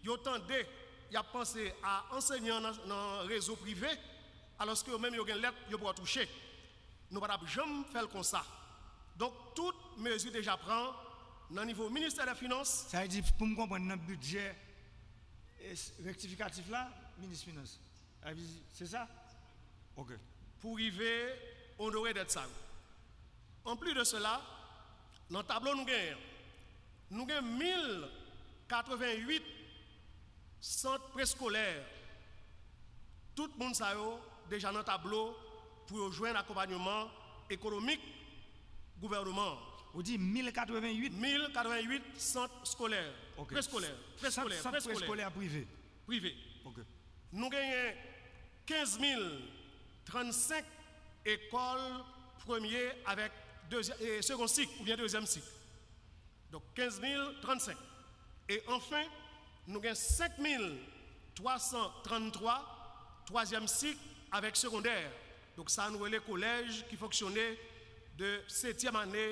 yo tande, y ap panse a ansèyan nan, nan rezo prive, alòske yo menm yo gen lèt yo poko touche. Nou pa t ap janm fè l konsa. Donk, tout mezi deja pran nan nivo ministè dè finans. Sa vle di, pou m konprann, nan bidjè, e, s-, rektifikatif la, minis finans, sa vle di, se sa? Ok. Pou rive onore dèt sa yo. Anplis de sela, nan tablo nou genyen, nou gen mil katreventuit sant preskolè. Tout moun sa yo deja nan tablo pou yo jwenn akonpayman ekonomik gouvènman an. Ou di mil katreventuit? Mil katreventuit sant skolè, ok, preskolè, sant, preskolè, sant preskolè, preskolè prive. Prive. Ok. Nou genyen kenz mil trannsenk ekòl premye avèk dezyè-, e, segon sik oubyen dezyèm sik. Donk, kenz mil trannsenk. E anfen, nou gen senk mil twa san tranntwa twazyèm sik avèk segondè. Donk, sa nou rele kolèj ki fonksyone de setyèm ane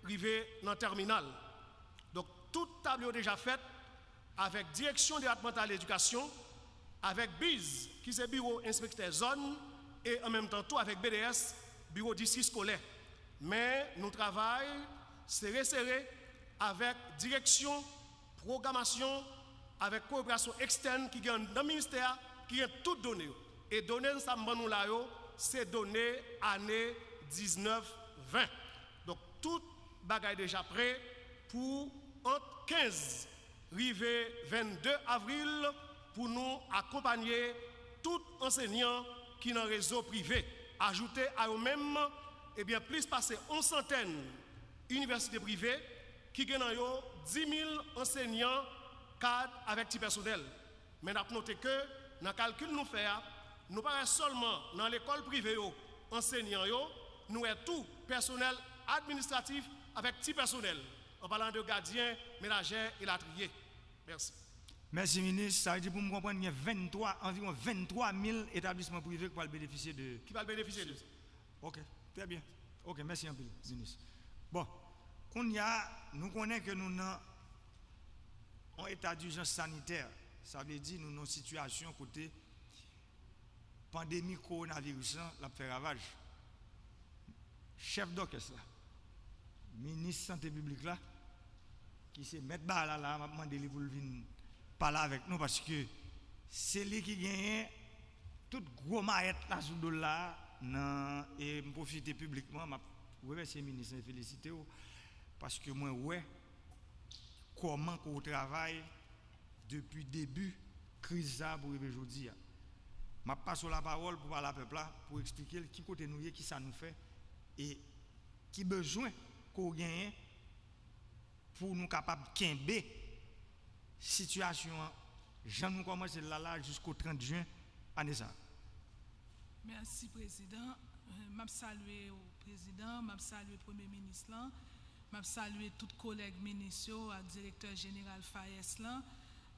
rive nan tèminal. Donk, tout tablo yo deja fèt avèk direksyon depatmantal edikasyon, avèk biz, ki se biwo enspektè zòn, e an menm tan tou avèk B D S, biwo distri skolè. Men, nou travay sere sere avèk direksyon pwogramasyon, avèk kowoperasyon ekstèn ki gen anndan ministè a, ki gen tout done yo. E done sa m ban nou la yo, se done ane diznèf ven. Donk, tout bagay deja pre pou ant kenz rive vennde avril pou nou akonpanye tout ansenyan ki nan rezo prive. Ajoute a yo menm, ebyen, plis pase yon santèn inivèsite prive ki gen nan yo dis mil ansenyan, kad avèk ti pèsonèl. Men n ap note ke nan kalkil nou fè a, nou pa wè sèlman nan lekòl prive yo, ansenyan yo, nou wè tou pèsonèl administratif avèk ti pèsonèl, an palan de gadyen, menajè, elatriye. Mèsi. Mèsi, minis. Sa vle di, pou m konprann, gen venntwa, anviwon venntwa mil etablisman prive ki pral benefisye de... Ki pral benefisye de sa. Ok, trè byen. Ok, mèsi anpil, minis. Bon, kounye a, nou konnen ke nou nan yon eta dijans sanitè. Sa vle di nou nan yon sitiyasyon kote pandemi kowonaviris lan, l ap fè ravaj. Chèf dòkès la, minis sante piblik la, ki se mèt bagay la, la, m ap mande li pou l vin pale avèk nou, paske se li ki genyen tout gwo mayèt la sou do l la, nan, e m pwofite piblikman, m ap remèsye minis lan e felisite w, paske mwen wè kòman ke w travay depi debi kriz sa a pou rive jodi a. M ap pase w lapawòl pou pale a pèp la, pou eksplike l ki kote nou ye, ki sa nou fè, e ki bezwen ke w genyen pou nou kapab kenbe sitiyasyon an jan nou kòmanse l la, la, jisko trant jen ane sa a. Mèsi, Prezidan. Euh, m ap salye w, Prezidan, m ap salye Premye Minis lan, m ap salye tout kolèg minis yo ak Direktè Jeneral FAES lan,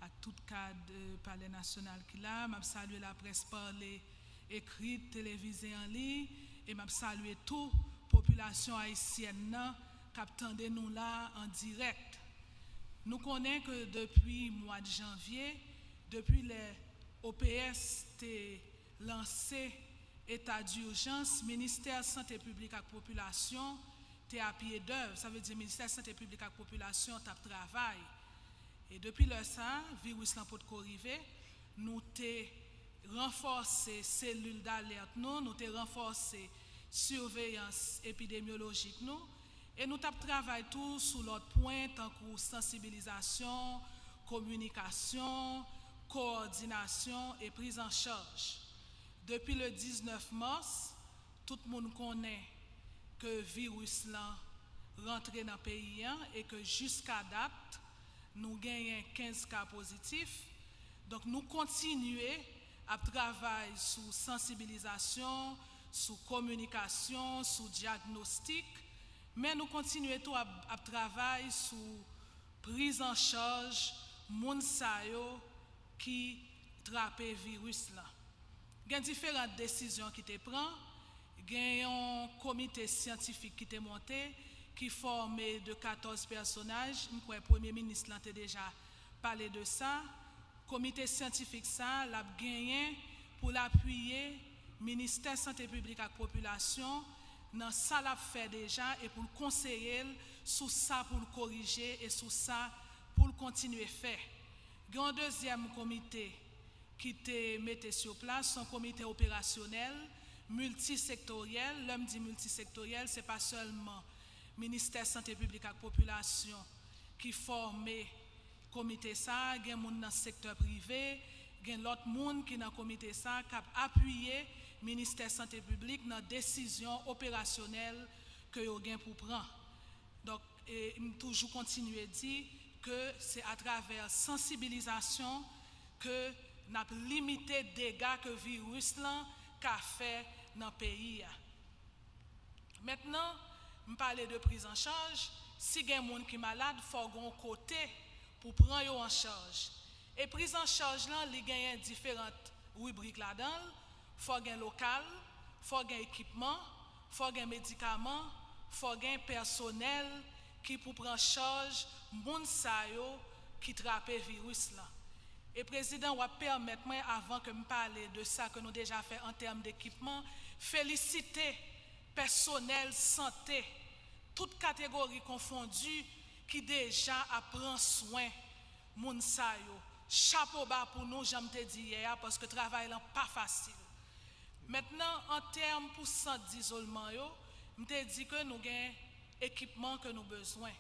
ak tout kad, euh, Palè Nasyonal ki la. M ap salye laprès pale, ekri, televize an liy, e m ap salye tou popilasyon ayisyèn nan k ap tande nou la an dirèk. Nou konnen ke depi mwa janvye, depi lè O P S te lanse eta dijans, Ministè Sante Piblik ak Popilasyon te a pye dèv, sa vle di Ministè Sante Piblik ak Popilasyon t ap travay. E depi lè sa a, viris lan potko rive, nou te ranfòse selil dalèt nou, nou te ranfòse siveyans epidemyolojik nou, e nou t ap travay tou sou lòt pwen tankou sansibilizasyon, kominikasyon, kowòdinasyon e priz an chaj. Depi le diznèf mas, tout moun konnen ke viris lan rantre nan peyi an e ke jiska dat, nou genyen kenz ka pozitif. Donk, nou kontinye ap travay sou sansibilizasyon, sou kominikasyon, sou dyagnostik, men nou kontinye tou ap, ap travay sou priz an chaj moun sa yo ki trape viris lan. Gen diferan desizyon ki te pran. Gen yon komite syantifik ki te monte, ki fòme de katòz pèsonaj. M kwè Premye Minis lan te deja pale de sa. Komite syantifik sa a, l ap genyen pou l apiye Ministè Sante Piblik ak Popilasyon nan sa l ap fè deja e pou l konseye l sou sa pou l korije e sou sa pou l kontinye fè. Gen yon dezyèm komite ki te mete sou plas, se yon komite operasyonèl, miltisektoryèl. Lè m di miltisektoryèl, se pa sèlman Ministè Sante Piblik ak Popilasyon ki fòme komite sa a, gen moun nan sektè prive, gen lòt moun ki nan komite sa a k ap apiye Ministè Sante Piblik nan desizyon operasyonèl ke yo gen pou pran. Donk, e, m toujou kontinye di ke se atravè sansibilizasyon ke n ap limite dega ke viris lan ka fè nan peyi a. Mentnan, m pale de priz an chaj. Si gen moun ki malad, fò gen yon kote pou pran yo an chaj. E priz an chaj lan, li genyen diferan ribrik ladan l. Fò gen lokal, fò gen ekipman, fò gen medikaman, fò gen pèsonèl ki pou pran chaj moun sa yo ki trape viris lan. E Prezidan, w ap pèmèt mwen, avan ke m pale de sa ke nou deja fè an tèm dekipman, felisite pèsonèl sante, tout kategori konfondi, ki deja ap pran swen moun sa yo. Chapo ba pou nou, jan m te di yè a, paske travay lan pa fasil. Mentnan, an tèm pou sant dizolman yo, m te di ke nou gen ekipman ke nou bezwen.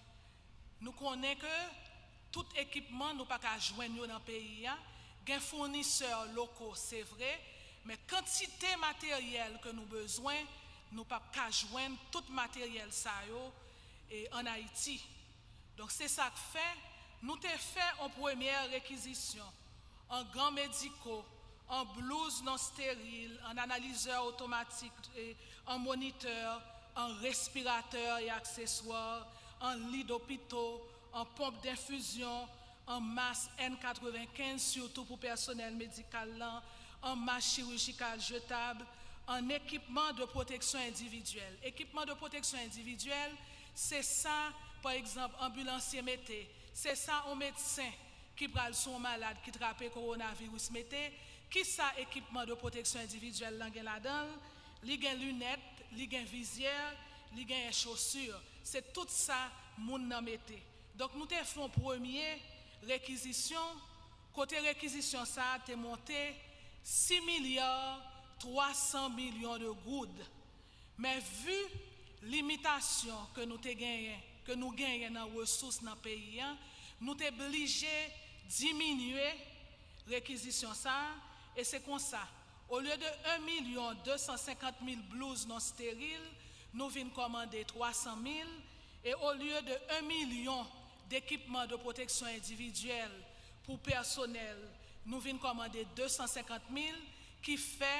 Nou konnen ke tout ekipman nou pa ka jwenn yo nan peyi a. Gen founisè loko, se vre, men kantite materyèl ke nou bezwen, nou p ap ka jwenn tout materyèl sa yo, e, ann Ayiti. Donk, se sa k fè nou te fè yon premyè rekizisyon an gan mediko, an blouz non steril, an analizè otomatik, e, an monitè, an respiratè e akseswa, an li dopito, an ponp denfizyon, an mas N katrevenkenz, sitou pou pèsonèl medikal lan, an mas chirijikal jetab, an ekipman de pwoteksyon endividyèl. Ekipman de pwoteksyon endividyèl, se sa, pa egzanp, anbilansye mete, se sa yon medsen ki pral sou yon malad ki trape kowonaviris mete. Kisa ekipman de pwoteksyon endividyèl lan gen ladan l? Li gen linèt, li gen vizyè, li genyen chosi. Se tout sa moun nan mete. Donk, nou te fè yon premye rekizisyon, kote rekizisyon sa a te monte sis milya twa san milyon de goud. Men vi limitasyon ke nou te genyen, ke nou genyen nan resous nan peyi a, nou te blije diminye rekizisyon sa a, e se konsa, olye de en milyon de san senkant mil blouz non steril, nou vin kòmande twa san mil, e olye de en milyon dekipman de pwoteksyon endividyèl pou pèsonèl, nou vin kòmande de san senkant mil, ki fè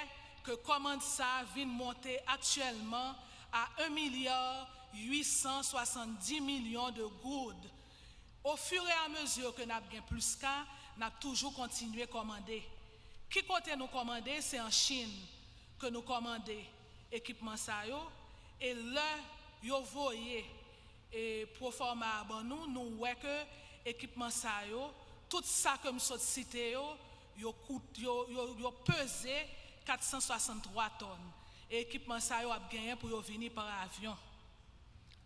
ke kòmand sa a vin monte aktyèlman a en milya uit san swasanndis milyon de goud. Au fur et à mesure ke n ap gen plis ka, n ap toujou kontinye kòmande. Ki kote nou kòmande? Se an Chin ke nou kòmande ekipman sa yo, e lè yo voye e pwofòma a ban nou, nou wè ke ekipman sa yo, tout sa ke m sot site yo, yo kout, yo, yo, yo peze kat san swasanntwa tòn. E ekipman sa yo ap genyen pou yo vini pa avyon.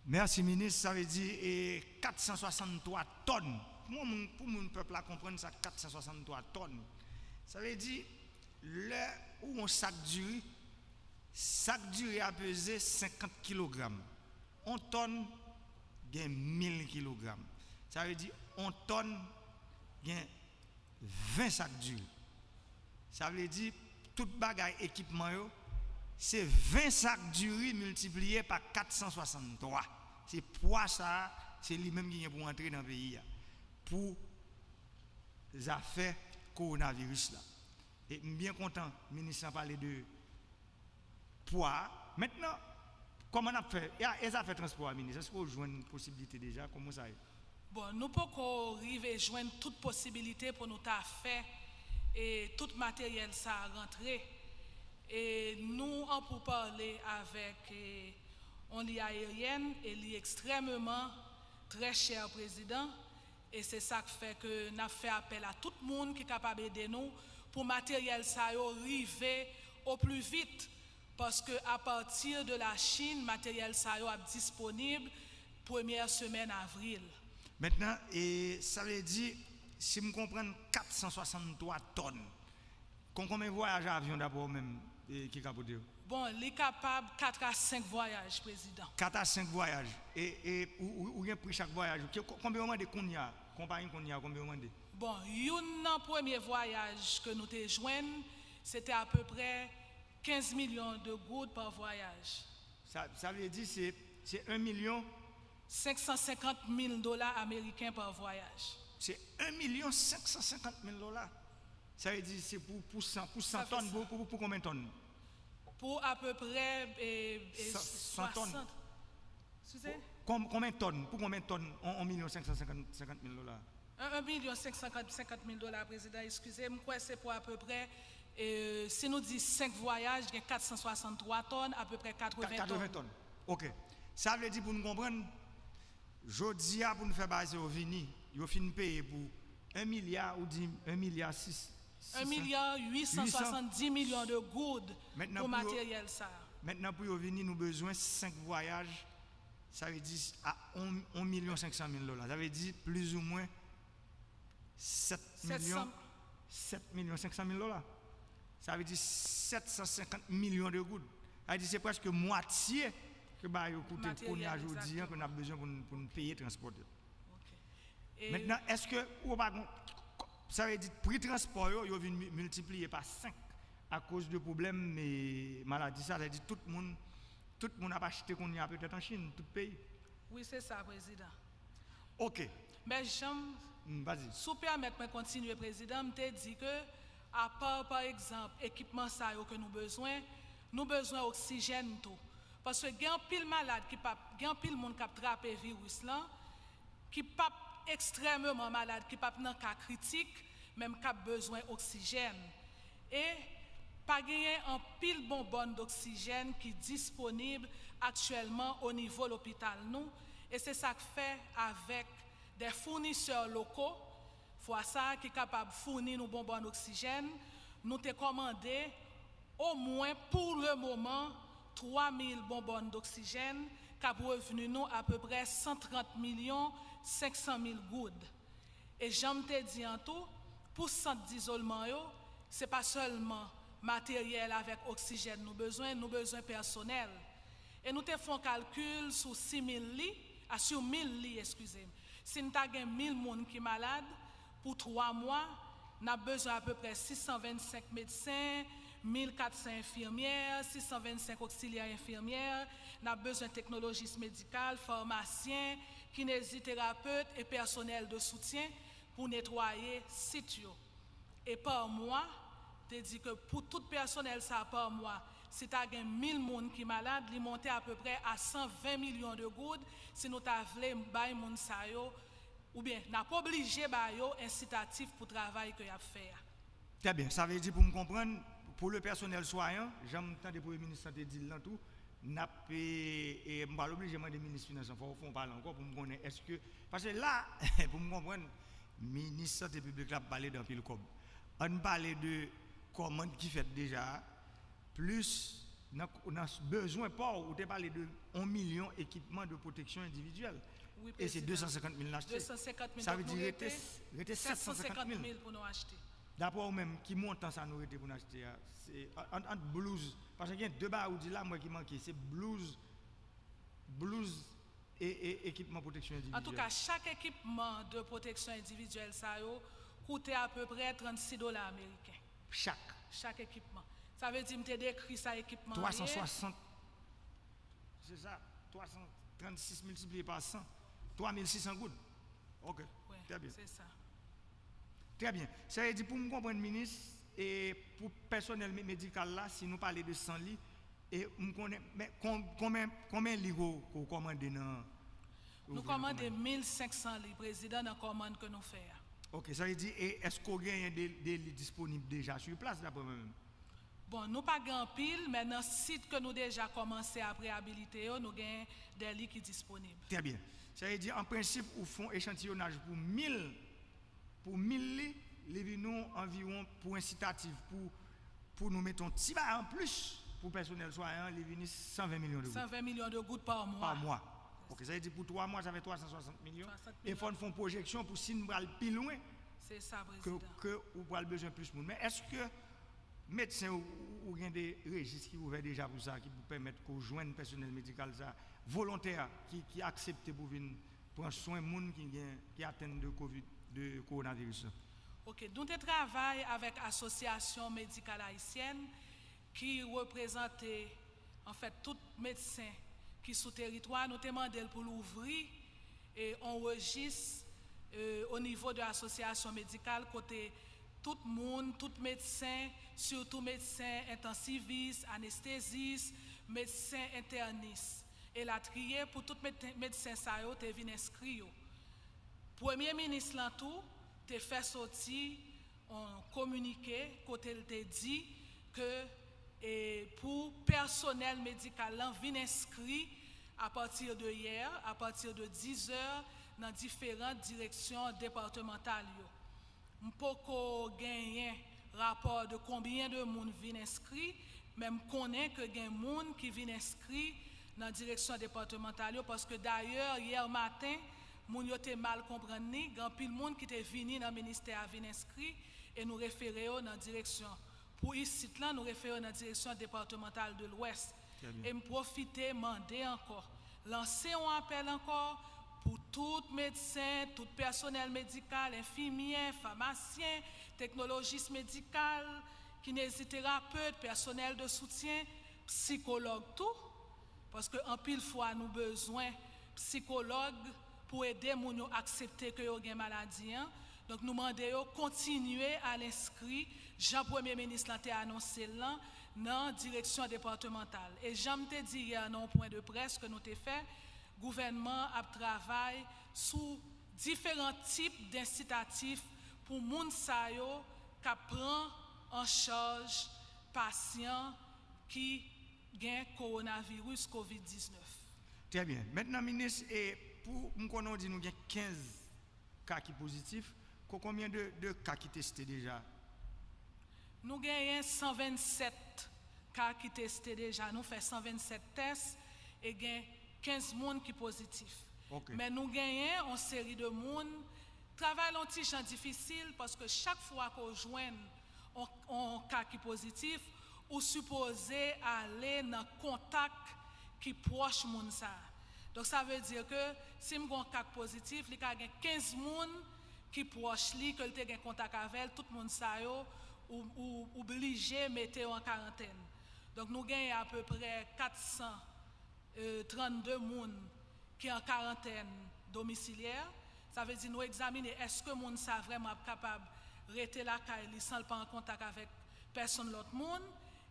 Mèsi, Minis. Sa vle di, e, kat san swasanntwa tòn. Pou moun, pou moun pèp la konprann sa, kat san swasanntwa tòn. Sa vle di, Lè ou yon sak diri, sak diri a peze senkant kilogram. Yon tòn gen mil kilogram. Sa vle di yon tòn gen ven sak diri. Sa vle di tout bagay, ekipman yo, se ven sak diri miltipliye pa kat san swasanntwa. Se pwa sa a, se li menm ki gen pou antre nan peyi a pou zafè kowonaviris la. E m byen kontan minis lan pale de pwa a. Mentnan, kòman n ap fè? E a- e zafè transpò a, minis, èske w jwenn posiblite deja? Kòman sa ye? Bon, nou poko rive jwenn tout posibilite pou nou ta fè e tout materyèl sa a rantre. E nou an pou pale avèk e, on liy ayeryèn e li ekstrèmeman trè chè, prezidan. E se sa k fè ke n ap fè apèl a tout moun ki kapab ede nou pou materyèl sa yo rive o pli vit, paske apati de la Chin, materyèl sa yo ap disponib premyè semèn avril. Mentnan, e sa vle di, si m konprann, kat san swasanntwa tòn. Kon konbyen vwayaj avyon, daprè w menm, e, ki ka pote yo? Bon, li kapab kat a senk vwayaj, prezidan. Kat a senk vwayaj. E, e ou, ou, ou gen pri chak vwayaj? Ki- ko- konbyen yo mande kounye a? Konpayi kounye a, konbyen yo mande? Bon, youn nan premye vwayaj ke nou te jwenn, se te apeprè kenz milyon de goud pa vwayaj. Sa, sa vle di se, se en milyon? Senk san senkant mil dola ameriken pa vwayaj. Se en milyon senk san senkant mil dola. Sa vle di se pou, pou san, pou san tòn, pou, pou, pou konbyen tòn? Pou apeprè e, e, san, san tòn. Swasann. Eskize? Kon- konbyen tòn? Pou konbyen tòn? On, on milyon senk san senkant, senkant mil dola. En, en milyon senk san senkant mil dola, prezidan, eskize. M kwè se pou apeprè e, si nou di senk vwayaj, gen kat san swasanntwa tòn, apeprè katreven tòn. Katreven tòn. Ok. Sa vle di, pou n konprann, jodi a, pou n fè bagay sa yo vini, yo fin peye pou en milya, ou di en milya sis- en milya uit san swasanndis milyon de goud pou materyèl sa a. Mentnan, pou yo vini, nou bezwen senk vwayaj. Sa vle di a on, on milyon senk san mil dola. Sa vle di plizoumwen sèt milyon, sèt milyon senk san mil dola. Sa vle di sèt san senkant milyon de goud. Sa vle di se prèske mwatye ke bagay yo koute kounye a jodi a ke n ap bezwen pou n, pou n peye transpòtè. Mentnan, èske ou pa gon- sa vle di pri transpò yo, yo vin mi- miltipliye pa senk akoz de pwoblèm e maladi sa, sa vle di tout moun, tout moun ap achte kounye a petèt an Chin, tout peyi. Wi, se sa, prezidan. Ok. Men jan m- Mm, vas-y. Si w pèmèt mwen kontinye, prezidan, m te di ke apa, pa egzanp, ekipman sa yo ke nou bezwen, nou bezwen oksijèn tou. Paske gen anpil malad ki p ap, gen anpil moun k ap trape viris lan, ki p ap ekstrèmeman malad, ki p ap nan ka kritik, men k ap bezwen oksijèn. E pa genyen anpil bonbòn doksijèn ki disponib aktyèlman o nivo lopital nou, e se sa k fè avèk de founisè loko, fwa sa a ki kapab founi nou bonbòn oksijèn, nou te kòmande omwen pou le moman twa mil bonbòn doksijèn k ap revni nou apeprè san trant milyon senk san mil goud. E jan m te di an tou, pou sant dizolman yo, se pa sèlman materyèl avèk oksijèn nou bezwen, nou bezwen pèsonèl. E nou te fè yon kalkil sou sis mil li, a, sou mil li, eskize m. Si n ta gen mil moun ki malad pou twa mwa, n ap bezwen apeprè sis san vennsenk medsen, mil kat san enfimyè, sis san vennsenk oksilyè enfimyè, n ap bezwen teknolojis medikal, famasyen, kineziterapet e pèsonèl de soutyen pou netwaye sit yo. E pa mwa, te di ke pou tout pèsonèl sa a pa mwa, si ta gen mil moun ki malad, li monte apeprè a san ven milyon de goud si nou ta vle bay moun sa yo, oubyen n ap oblije ba yo ensitatif pou travay ke y ap fè a. Trè byen. Sa vle di, pou m konprann, pou le pèsonèl swayan, jan m tande Premye Minis lan te di l lan tou, n ap, e, e, m pral oblije mande Minis Finans lan, fò, fò w pale ankò pou m konnen èske, paske la, pou m konprann, Minis Sante Piblik la ap pale de anpil kòb. Ann pale de kòmand ki fèt deja a, plis nan, nan bezwen pa w, ou te pale de yon milyon ekipman de pwoteksyon endividyèl. Wi, e se prezidan. De san senkant mil n achte. De san senkant mil, sa vle di rete, rete sèt san senkant mil pou nou achte. Daprè ou menm, ki montan sa nou rete pou n achte a? Se ant, ant blouz, paske gen de bagay ou di la, mwen ki manke, se blouz, blouz e, e ekipman pwoteksyon individyèl. Antouka, chak ekipman de pwoteksyon endividyèl sa yo koute apeprè trannsis dola ameriken. Chak. Chak ekipman. Sa vle di, m te dekri sa ekipman an ye. Twa san swasant. Se sa, twa san trannsis miltipliye pa san, twa mil sis san goud. Ok, Wi, trè byen. Se sa. Trè byen. Sa vle di, pou m konprann, minis, e pou pèsonèl me- medikal la, si nou pale de san li, e m konnen, men kon- konbyen, konbyen li ko- ko kòmande nan? Nou kòmande mil senk san li, prezidan, nan kòmann ke nou fè a. Ok, sa vle di, e èske w genyen de, de li disponib deja sou plas, daprè mwen menm? Bon, nou pa gen anpil, men nan sit ke nou deja kòmanse ap reyabilite yo, nou gen de li ki disponib. Trè byen. Sa vle di, an prensip, ou fè yon echantiyonaj pou mil, pou mil li, li vin nou anviwon, pou ensitatif, pou, pou nou mete yon ti bagay an plis pou pèsonèl swayan, li vini san ven milyon de goud. San ven milyon de goud pa mwa. Pa mwa. Ok, sa vle di pou twa mwa, sa fè twa san swasant milyon. Swasant E milyon. Fò n fè yon pwojeksyon pou si n pral pi lwen, Se sa, ke, prezidan. ke ou pral bezwen plis moun. Men èske medsen ou, ou gen de rejis ki ouvè deja pou sa, ki pou pèmèt ke w jwenn pèsonèl medikal sa, volontè, ki, ki aksepte pou vin pran swen moun ki gen, ki atenn de kovid, de kowonaviris la? Ok, nou te travay avèk Asosyasyon Medikal Ayisyèn ki reprezante, anfèt, tout medsen ki sou teritwa. Nou te mande l pou l ouvri e, yon rejis e, o nivo de asosyasyon medikal kote tout moun, tout medsen, sitou medsen entansivis, anestezis, medsen entènis, elatriye, pou tout med- medsen sa yo te vin enskri yo. Premye minis lan tou te fè soti yon kominike kote l te di ke e, pou pèsonèl medikal lan vin enskri apati de yè, apati de dizè, nan diferan direksyon depatmantal yo. M poko genyen rapò de konbyen de moun vin enskri, men m konnen ke gen moun ki vin enskri nan direksyon depatmantal yo, paske dayè, yè maten, moun yo te mal konprann ni, gen anpil moun ki te vini nan ministè a vin enskri, e nou refere yo nan direksyon. Pou isit lan, nou refere yo nan direksyon depatmantal de Lwès. Trè byen. E m pwofite mande ankò, lanse yon apèl ankò pou tout medsen, tout pèsonèl medikal, enfimyè, famasyen, teknolojis medikal, kineziterapet, pèsonèl de soutyen, psikològ tou, paske anpil fwa nou bezwen psikològ pou ede moun yo aksepte ke yo gen maladi an. Donk, nou mande yo kontinye al enskri, jan premye minis lan te anonse l lan, nan direksyon depatmantal. E jan m te di yè nan yon pwen de près ke nou te fè, gouvènman an ap travay sou diferan tip densitatif pou moun sa yo k ap pran an chaj pasyan ki gen kowonaviris kovid diznèf. Trè byen. Mentnan, minis, e pou m konnen w di nou gen kenz ka ki pozitif, ko- konbyen de, de ka ki teste deja? Nou genyen san vennsèt ka ki teste deja. Nou fè san vennsèt tès e gen kenz moun ki pozitif. Ok. Men nou genyen yon seri de moun. Travay la yon ti jan difisil paske chak fwa ke w jwenn yon, yon ka ki pozitif, ou sipoze ale nan kontak ki pwòch moun sa a. Donk, sa vle di ke si m gen yon ka k pozitif, li ka gen kenz moun ki pwòch li, ke l te gen kontak avè l, tout moun sa yo, ou, ou, ou blije mete yo an karantèn. Donk, nou genyen apeprè kat san e, trannde moun ki an karantèn domisilyè. Sa vle di nou egzamine èske moun sa vrèman ap kapab rete lakay li san l pa an kontak avèk pèsonn lòt moun.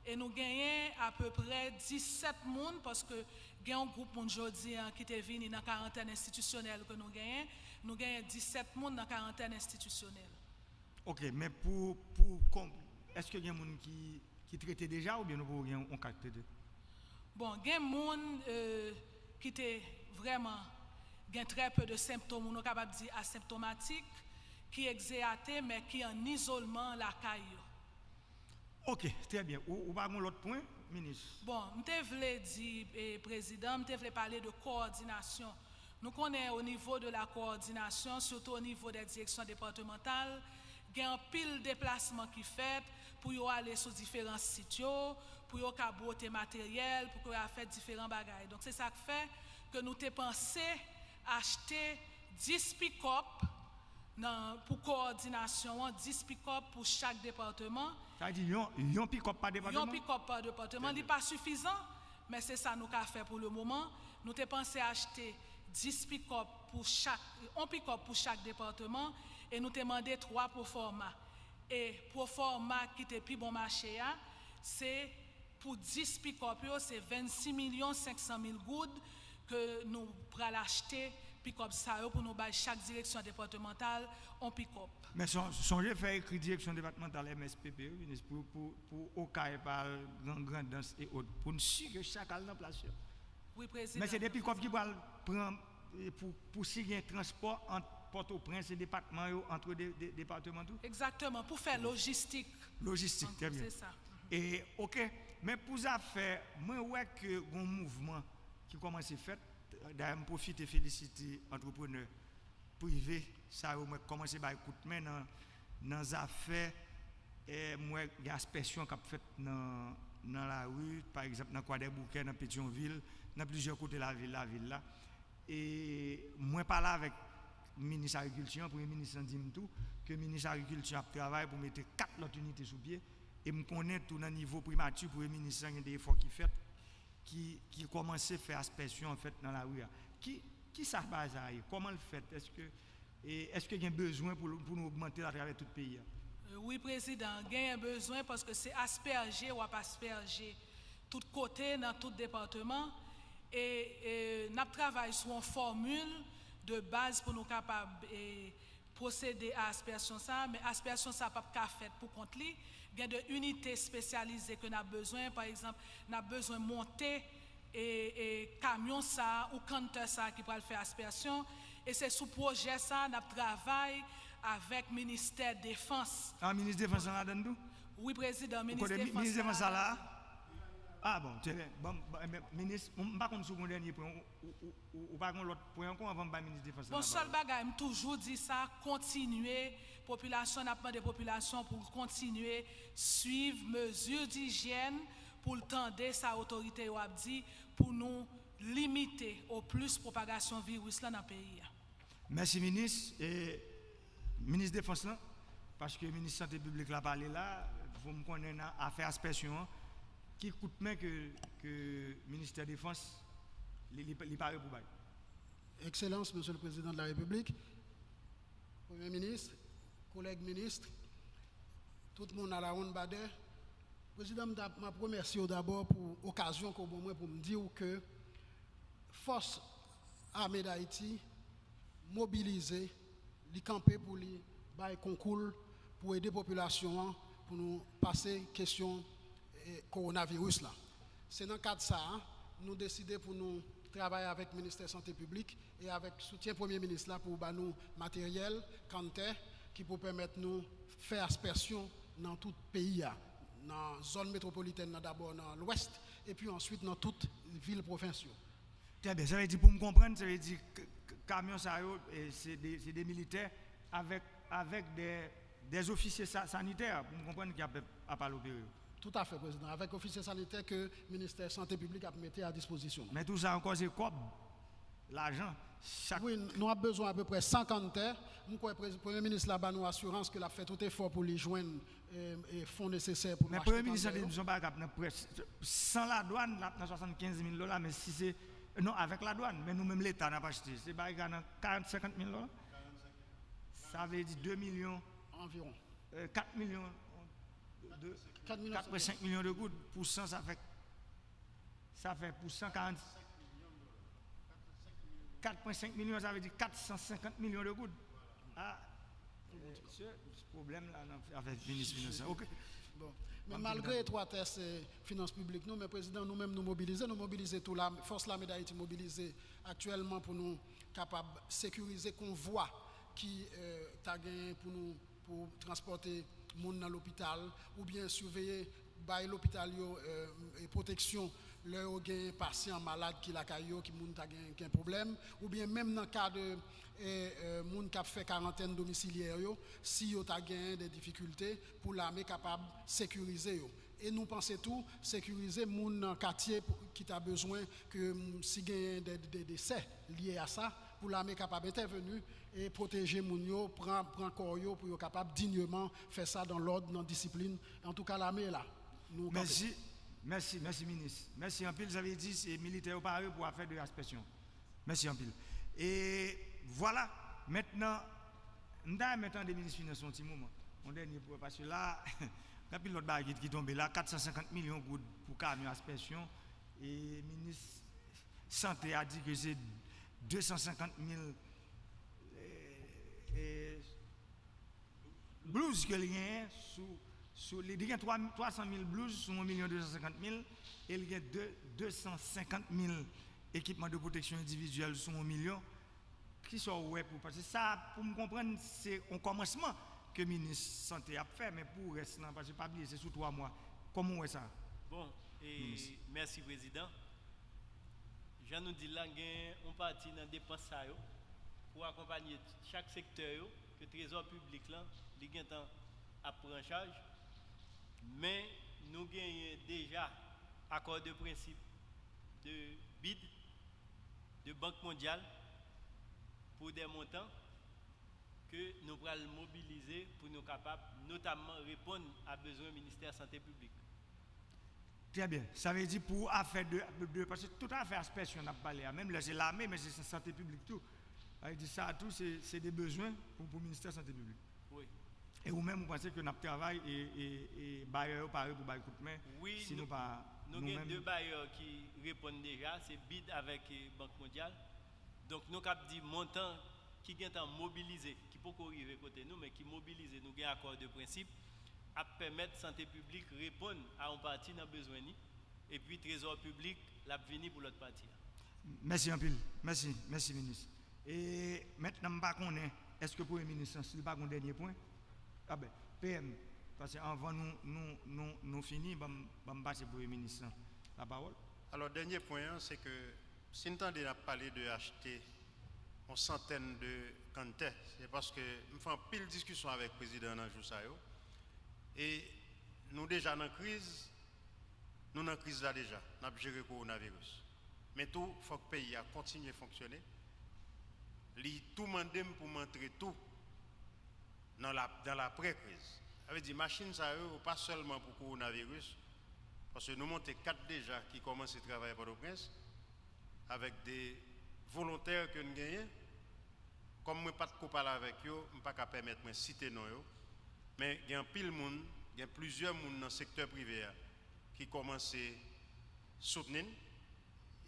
E nou genyen apeprè disèt moun, paske gen yon gwoup moun jodi an ki te vini nan karantèn enstitisyonèl ke nou genyen. Nou genyen disèt moun nan karantèn enstitisyonèl. Ok, men pou, pou kon- èske gen moun ki, ki trete deja oubyen nou poko gen yon ka k trete? Bon, gen moun e, ki te vrèman gen trè pe de senptòm, ou nou kapab di asenptomatik, ki egzeyate, men ki an izolman lakay yo. Ok, trè byen. Ou, ou pa gen lòt pwen, minis? Bon, m te vle di, e, prezidan, m te vle pale de kowòdinasyon. Nou konnen o nivo de la kowòdinasyon, sitou o nivo dè direksyon depatmantal, Gen anpil deplasman ki fèt pou yo ale sou diferan sit yo, pou yo ka bwote materyèl, pou yo ka fè diferan bagay. Donk, se sa k fè ke nou te panse achte dis pikòp nan, pou kowòdinasyon an, dis pikòp pou chak depatman. Sa vle di yon, yon pikòp pa depatman? Yon pikòp pa depatman. Li pa sifizan, men se sa nou ka fè pou le moman. Nou te panse achte dis pikòp pou chak, yon pikòp pou chak depatman, e nou te mande twa pwofòma. E pwofòma ki te pi bon mache a, se pou dis pikòp yo, se vennsis milyon senk san mil goud ke nou pral achte pikòp sa yo pou nou bay chak direksyon depatmantal yon pikòp. Men son-, sonje fè ekri direksyon depatmantal M S P P wi, minis, pou, pou, pou Okay pa al Gran Grandans e ot, pou n si ke chak al nan plas yo. Wi, prezidan. Men se de pikòp ki pral pran, e, pou, pou si gen transpò ant Pòtoprens e depatman yo, ant de, de, depatman tou? Egzakteman, pou fè lojistik. Lojistik, trè byen. Se sa. E, oke, men pou zafè, mwen wè ke gon mouvman ki kòmanse fèt. Dayè, m pwofite felisite antreprenè prive sa yo, mwen kòmanse bay kout men nan, nan zafè, e, m wè gen aspèsyon k ap fèt nan, nan lari, pa egzanp, nan Kwadèboukè, nan Petyonvil, nan plizyè kote lavil, lavil la. E mwen pale avèk minis agrikilti an, premye minis lan di m tou ke minis agrikilti an ap travay pou mete kat lòt inite sou pye. E m konnen tou nan nivo primati, premye minis lan gen de efò ki fèt, ki, ki kòmanse fè aspèsyon an fèt nan lari a. Ki, ki sa bagay sa a ye? Kòman l fèt? Èske, e, èske gen bezwen pou, pou nou ogmante l atravè tout peyi a? Wi, prezidan, genyen bezwen paske se aspèje w ap aspèje tout kote, nan tout depatman. E, e n ap travay sou yon fòmil de baz pou nou kapab, e, pwosede a aspèsyon sa a, men aspèsyon sa a p ap ka fèt pou kont li. Gen de inite espesyalize ke n ap bezwen. Pa egzanp, n ap bezwen monte, e, e, kamyon sa a ou kantè sa a ki pral fè aspèsyon. E se sou pwojè sa a n ap travay avèk Ministè Defans. A, minis defans lan ladann tou? Wi, prezidan, minis defans lan ladann. Ou konnen minis defans la la? A bon, trè byen. Bon, bon, men, minis, m pa konn si w gon dènye pwen, ou, ou, ou, ou pa gon lòt pwen ankò anvan m bay minis defans lan lapawòl? Bon, sèl bagay, m toujou di sa, kontinye, popilasyon, n ap mande popilasyon pou l kontinye swiv mezi dijyèn, pou l tande sa otorite yo ap di, pou nou limite o plis pwopagasyon viris lan nan peyi a. Mèsi, minis. E, minis defans lan, paske minis sante piblik la pale la, fò m konnen nan afè aspèsyon an, ki koutmen ke, ke ministè defans, li, li, li pare pou bay? Ekselans, Mesye le Prezidan de la Repiblik, Premye Minis, kolèg minis, tout moun a la wonn badè, Prezidan, m t ap, m ap remèsye w dabò pou okazyon ke w ban mwen pou m di w ke Fòs Ame Dayiti mobilize, li kanpe pou li bay konkou l pou ede popilasyon an, pou nou pase kesyon, e, kowonaviris la. Se nan kad sa a, nou deside pou nou travay avèk Ministè Sante Piblik e avèk soutyen Premye Minis la pou ba nou materyèl, kantè, ki pou pèmèt nou fè aspèsyon nan tout peyi a, nan zòn metwopolitèn nan dabò, nan Lwès, epi answit nan tout vil pwovens yo. Trè byen, sa vle di pou m konprann, sa vle di k-, k-, kamyon sa yo, e, se de, se de militè avèk, avèk de, de ofisye sa-, sanitè, pou m konprann ki ap, ap al opere yo. Toutafè, Prezidan, avèk ofisye sanitè ke Ministè Sante Piblik ap mete a dispozisyon nou. Men tou sa ankò se kòb, lajan, chak. Wi, nou ap bezwen apeprè san kantè. M kwè prez-, Premye Minis la ba nou asirans ke l ap fè tout efò pou li jwenn, e, e, fon nesesè pou nou achte kantè yo. Men Premye Minis la te di m se yon bagay k ap nan près, san ladwàn, l ap nan swasannkenz mil dola, men si se, non, avèk ladwàn, men nou menm Leta n ap achte, se bagay k a nan karant, senkant mil dola. Sa vle di de milyon. Anviwon. E, kat milyon, de, kat milyon senk san. Kat pwen senk milyon de goud, pou san sa fè, sa fè pou san karant, kat pwen senk milyon, sa vle di kat san senkant milyon de goud. A, e, se, pwoblèm la nan afè minis finans lan. Oke. Bon. Men malgre etwatès, e, finans piblik nou, men Prezidan, nou menm nou mobilize, nou mobilize tou la, Fòs Lame Dayiti mobilize aktyèlman pou nou kapab sekirize konvwa ki, e, ta genyen pou nou, pou transpòte moun nan lopital, oubyen siveye bay lopital yo e, pwoteksyon lè yo gen pasyan malad ki lakay yo, ki moun ta gen, gen pwoblèm, oubyen menm nan ka de e, e, moun k ap fè karantèn domisilyè yo, si yo ta gen de difikilte pou lame kapab sekirize yo. E nou panse tou sekirize moun nan katye ki ta bezwen ke si genyen de, de desè lye a sa, pou lame kapab entèveni e pwoteje moun yo, pran, pran kò yo pou yo kapab dinyeman fè sa dan lòd, nan disiplin. Antouka, lame la. Nou kanpe. Mèsi, mèsi, mèsi minis. Mèsi anpil, sa vle di se militè yo pare pou afè de aspersyon. Mèsi anpil. E vwala, mentnan, m ta renmen tande minis finans yon ti moman. Yon dènye pwen, paske la, gen anpil lòt bagay ki, ki tonbe la, kat san senkant milyon goud pou kamyon aspersyon, e minis sante a di ke se de san senkant mil e, e, blouz ke l genyen sou, sou li, li gen twa, twa san mil blouz sou yon milyon de san senkant mil, e l gen de, de san senkant mil ekipman de pwoteksyon endividyèl sou yon milyon. Kisa w wè pou, paske sa, pou m konprann, se yon kòmansman ke minis sante ap fè, men pou rès lan, paske pa bliye, se sou twa mwa. Kòman w wè sa? Bon, e, mèsi prezidan. Jan nou di l la, gen yon pati nan depans sa yo pou akonpanye chak sektè yo ke trezò piblik lan li gentan ap pran chaj, men nou genyen deja akò de prensip de bid de Bank Mondyal pou de montan ke nou pral mobilize pou nou kapab notamman reponn a bezwen Ministè Sante Piblik. Trè byen. Sa vle di pou afè de, de paske tout afè aspersyon n ap pale a, menm lè se lame, men se sante piblik tou. Sa vle di sa tou se, se de bezwen pou, pou Ministè Sante Piblik. Wi. E ou menm ou panse ke n ap travay e, e, e bayè yo pare pou bay kout men si nou pa, nou menm. Wi, nou gen de bayè ki reponn deja, se bid avèk e, Bank Mondyal. Donk nou kab di montan ki gentan mobilize, ki poko rive kote nou, men ki mobilize, nou gen akò de prensip, ap pèmèt sante piblik reponn a yon pati nan bezwen ni, epi trezò piblik l ap vini pou lòt pati a. Mèsi anpil. Mèsi, mèsi minis. E mentnan m pa konnen èske premye minis lan, si l pa gen yon dènye pwen, a ben, P M, paske anvan nou, nou, nou, nou fini, ban m, ban m pase premye minis lan lapawòl. Alò, dènye pwen an, se ke si n tande n ap pale de achte yon santèn de kanntè, se paske m fè anpil diskisyon avèk prezidan an nan jou sa yo, e nou deja nan kriz, nou nan kriz la deja, n ap jere kowonaviris. Men tou, fòk peyi a kontinye fonksyone. Li tou mande m pou m antre tou nan la, dan laprè kriz. Sa vle di machin sa yo, yo pa sèlman pou kowonaviris, paske nou monte kat deja ki kòmanse travay Pòtoprens, avèk de volontè ke n genyen. Kòm mwen pa t ko pale avèk yo, m pa ka pèmèt mwen site non yo, men gen anpil moun, gen plizyè moun nan sektè prive a ki kòmanse soutni n,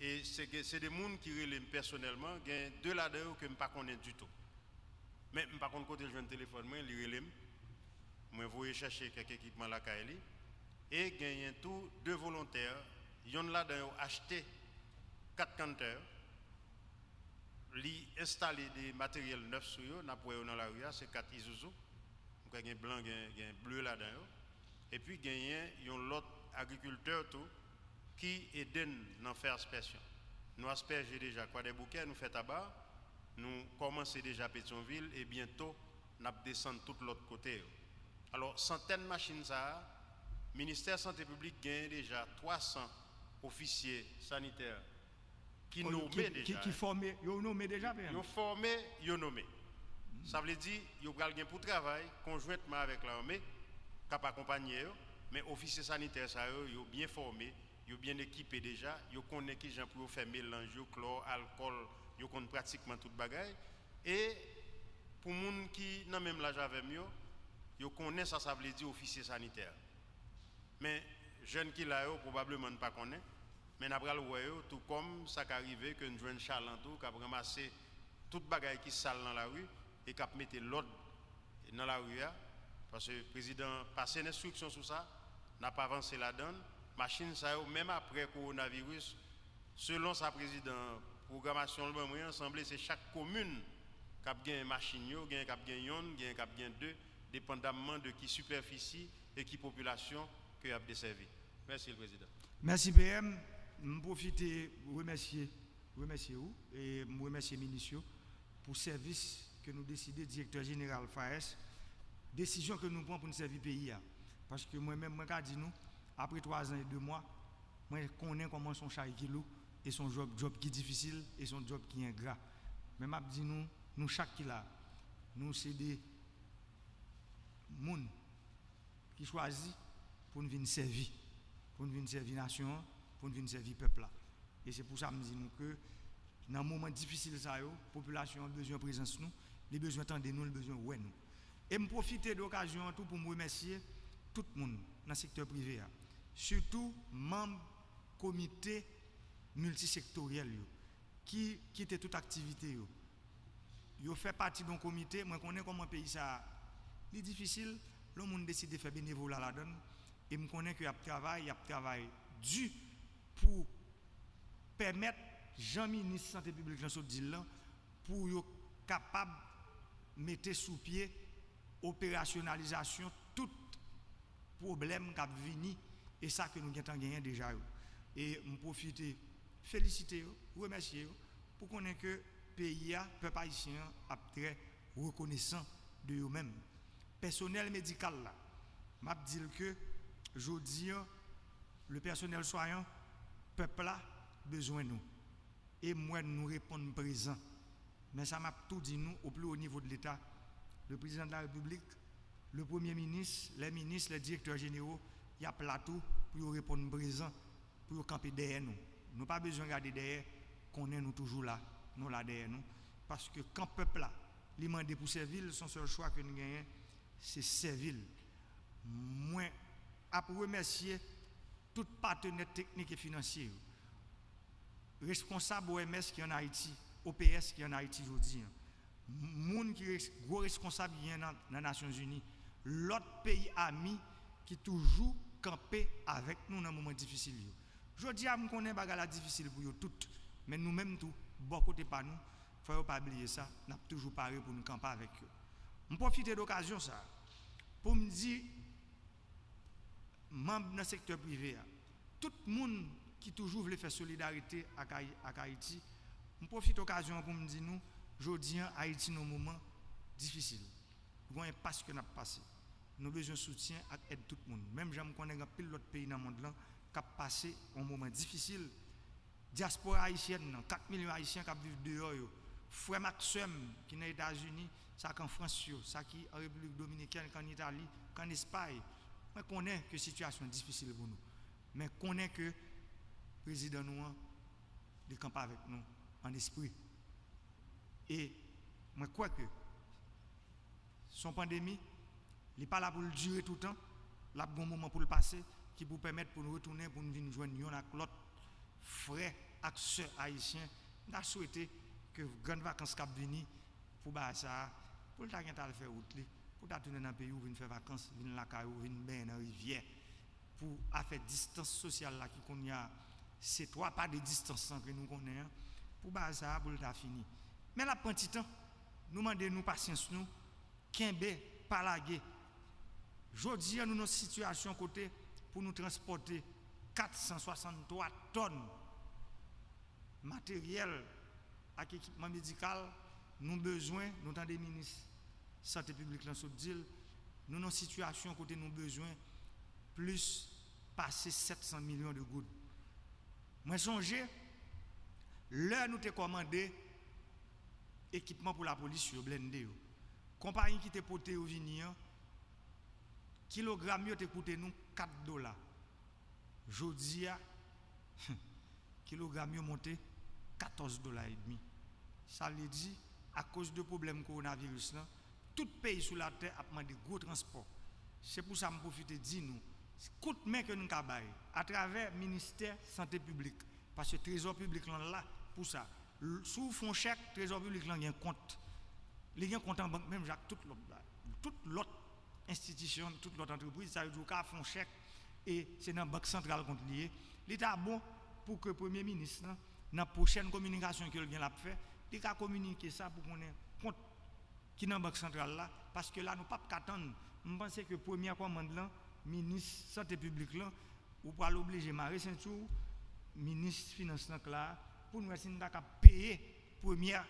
e se, se de moun ki rele m pèsonèlman, gen de ladan yo ke m pa konnen ditou. Men m pa konn kote l jwenn telefòn mwen, li rele m. Mwen voye chèche kèk ekipman lakay li. E genyen tou de volontè, yonn ladan yo achte kat kanntè, li enstale de materyèl nèf sou yo, n ap wè yo nan lari a, se kat Isuzu. M kwè gen blan, gen, gen ble ladan yo. Epi genyen yon lòt agrikiltè tou ki ede n nan fè aspèsyon. Nou aspèje deja Kwadèboukè, nou fè Taba, nou kòmanse deja Petyonvil e byento n ap desann tout lòt kote yo. Alò, santèn machin sa a, Ministè Sante Piblik genyen deja twa san ofisye sanitè ki nome deja. Ki, ki fòme, yo nome deja, P M? Yo fòme, yo nome. Sa vle di, yo pral gen pou travay konjwentman avèk lame k ap akonpanye yo, men ofisye sanitè sa yo, yo byen fòme, yo byen ekipe deja, yo konnen kijan pou yo fè melanj yo, klò, alkòl, yo konn pratikman tout bagay. E pou moun ki nan menm laj avè m yo, yo konnen sa sa vle di ofisye sanitè. Men jèn ki la yo, pwobableman n pa konnen, men n a pral wè yo, tou kòm sa ka rive ke n jwenn chalan tou k ap ranmase tout bagay ki sal nan lari e k ap mete lòd nan lari a, paske prezidan an pase n enstriksyon sou sa, n ap avanse ladan l. Machin sa yo, menm aprè kowonaviris, selon sa prezidan, pwogramasyon l ban mwen an, sanble se chak komin k ap genyen machin yo, genyen k ap gen yonn, genyen k ap gen de, depandamman de ki sipèfisi e ki popilasyon ke y ap desèvi. Mèsi, Prezidan. Mèsi P M. M pwofite remèsye remèsye ou e m remèsye minis yo pou sèvis ke nou deside, direktè jeneral FAES, desizyon ke nou pran pou n sèvi peyi a. Paske mwen menm, mwen ka di nou, apre twa zan e de mwa, mwen konnen kòman se yon chay ki lou e se yon djòb, djòb ki difisil e se yon djòb ki engra. Men m ap di nou, nou chak ki la, nou se de moun ki chwazi pou n vin sèvi, pou n vin sèvi nasyon an, pou n vin sèvi pèp la. E se pou sa m di nou ke nan moman difisil sa yo, popilasyon an bezwen prezans nou, li bezwen tande nou, li bezwen wè nou. E m pwofite de okazyon an tou pou m remèsye tout moun nan sektè prive a, sitou manm komite miltisektoryèl yo ki kite tout aktivite yo. Yo fè pati de yon komite, mwen konnen kòman peyi sa a, li difisil lè yon moun deside fè benevola ladan l, e m konnen ke y ap travay, y ap travay di pou pèmèt, jan minis sante piblik lan sot di l lan, pou yo kapab mete sou pye operasyonalizasyon tout pwoblèm k ap vini e sa ke nou gentan genyen deja yo. E m pwofite felisite yo, remèsye yo, pou konnen ke peyi a, pèp ayisyen an ap trè rekonesan de yo menm. Pèsonèl medikal la, m ap di l ke jodi an, le pèsonèl swayan, pèp la bezwen nou. E m wè nou reponn prezan. Men sa m ap tou di nou, o pli wo nivo de Leta, le Prezidan de la Repiblik, le Premye Minis, lè minis, lè direktè jenero, y ap la tou pou yo reponn prezan, pou yo kanpe dèyè nou. Nou pa bezwen gade dèyè, konnen nou toujou la, nou la dèyè nou. Paske kan pèp la, li mande pou sèvi l, se yon sèl chwa ke n genyen, se sèvi l. Mwen ap remèsye tout patenè teknik e finansye yo, responsab O M S ki ann Ayiti, O P S ki ann Ayiti jodi an, moun ki res, gwo responsab ki gen nan, nan Nasyonzini, lòt peyi ami ki toujou kanpe avèk nou nan moman difisil yo. Jodi a, m konnen bagay la difisil pou yo tout, men nou menm tou, bò kote pa nou, fò yo pa bliye sa, n ap toujou pare pou n kanpe avèk yo. M pwofite de okazyon sa a pou m di manm nan sektè prive a, tout moun ki toujou vle fè solidarite ak, ak Ayiti, m pwofite okazyon an pou m di nou, jodi an, Ayiti nan moman difisil. Gen yon enpas ke n ap pase. Nou bezwen soutyen ak èd tout moun. Menm jan m konnen gen anpil lòt peyi nan mond lan k ap pase yon moman difisil, dyaspora ayisyèn nan, kat milyon ayisyen k ap viv deyò yo, frè m ak sè m ki nan Etazini, sa k an Frans yo, sa ki an Repiblik Dominikèn, k an Itali, k an Espay, mwen konnen ke sitiyasyon an difisil pou nou. Men konnen ke prezidan nou an, li kanpe avèk nou an espri. E mwen kwè ke se yon pandemi, li pa la pou l dire toutan, l ap gen yon moman pou l pase ki pou pèmèt pou n retounen, pou n vin jwenn youn ak lòt, frè ak sè ayisyen. M ta swete ke grann vakans k ap vini pou bagay sa a, pou l ta gentan al fè wout li, pou l ta tounen nan peyi w, vin fè vakans, vin lakay ou, vin benyen nan rivyè, pou afè distans sosyal la ki kounye a se twa pa de distans lan ke nou konnen an, pou bagay sa a pou l ta fini. Men l ap pran ti tan, nou mande nou pasyans nou, kenbe, pa lage. Jodi a, nou nan sitiyasyon kote pou nou transpòte kat san swasanntwa tòn materyèl ak ekipman medikal, nou bezwen, nou tande minis sante piblik lan sot di l, nou nan sitiyasyon kote nou bezwen plis pase sèt san milyon de goud. Mwen sonje, lè nou te kòmande ekipman pou lapolis yo, blende yo, konpayi ki te pote yo vini an, kilogram yo te koute nou kat dola. Jodi a, kilogram yo monte katòz dola edmi. Sa vle di, akoz de pwoblèm kowonaviris lan, tout peyi sou latè ap mande gwo transpò. Se pou sa m pwofite di nou, kout men ke n ka bay atravè ministè sante piblik, paske trezò piblik lan la pou sa. Si w fè yon chèk, trezò piblik lan gen kont. Li gen kont an bank menm jan ak tout lòt, tout lòt enstitisyon, tout lòt antrepriz, sa vle di w ka fè yon chèk e se nan bank santral kont li ye. Li ta bon pou ke premye minis lan, nan pwochèn kominikasyon ke l gen l ap fè, li ka kominike sa pou konnen kont ki nan bank santral la, paske la nou p ap ka tann. M panse ke premyè kòmand lan, Minis sante piblik lan, ou pral oblije mare senti w, minis finans lan k la a, pou n wè si n ta kab peye premye,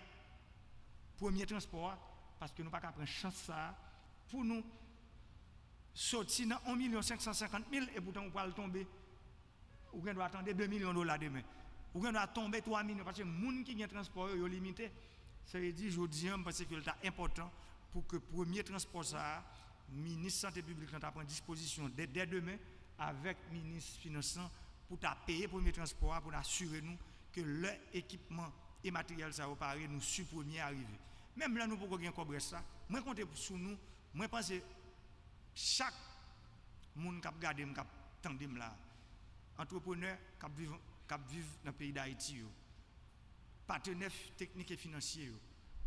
premye transpò a, paske nou pa ka pran chans sa a pou nou soti nan yon milyon senk san senkant mil, epoutan ou pral tonbe, ou gen dwa tande de milyon dola demen. Ou gen dwa tonbe twa milyon, paske moun ki gen transpò yo, yo limite. Sa vle di, jodi a, m panse ke l ta enpòtan pou ke premye transpò sa a, minis sante piblik lan ta pran dispozisyon dè, dè demen avèk minis finans lan pou ta peye premye transpò a, pou n asire nou ke lè ekipman e materyèl sa yo pare, nou si premye a rive. Menm lè nou poko gen kòb rès la, mwen konte sou nou, mwen panse chak moun k ap gade m, k ap tande m la, antreprenè k ap viv, k ap viv nan peyi Dayiti yo, patenè f-, teknik e finansye yo,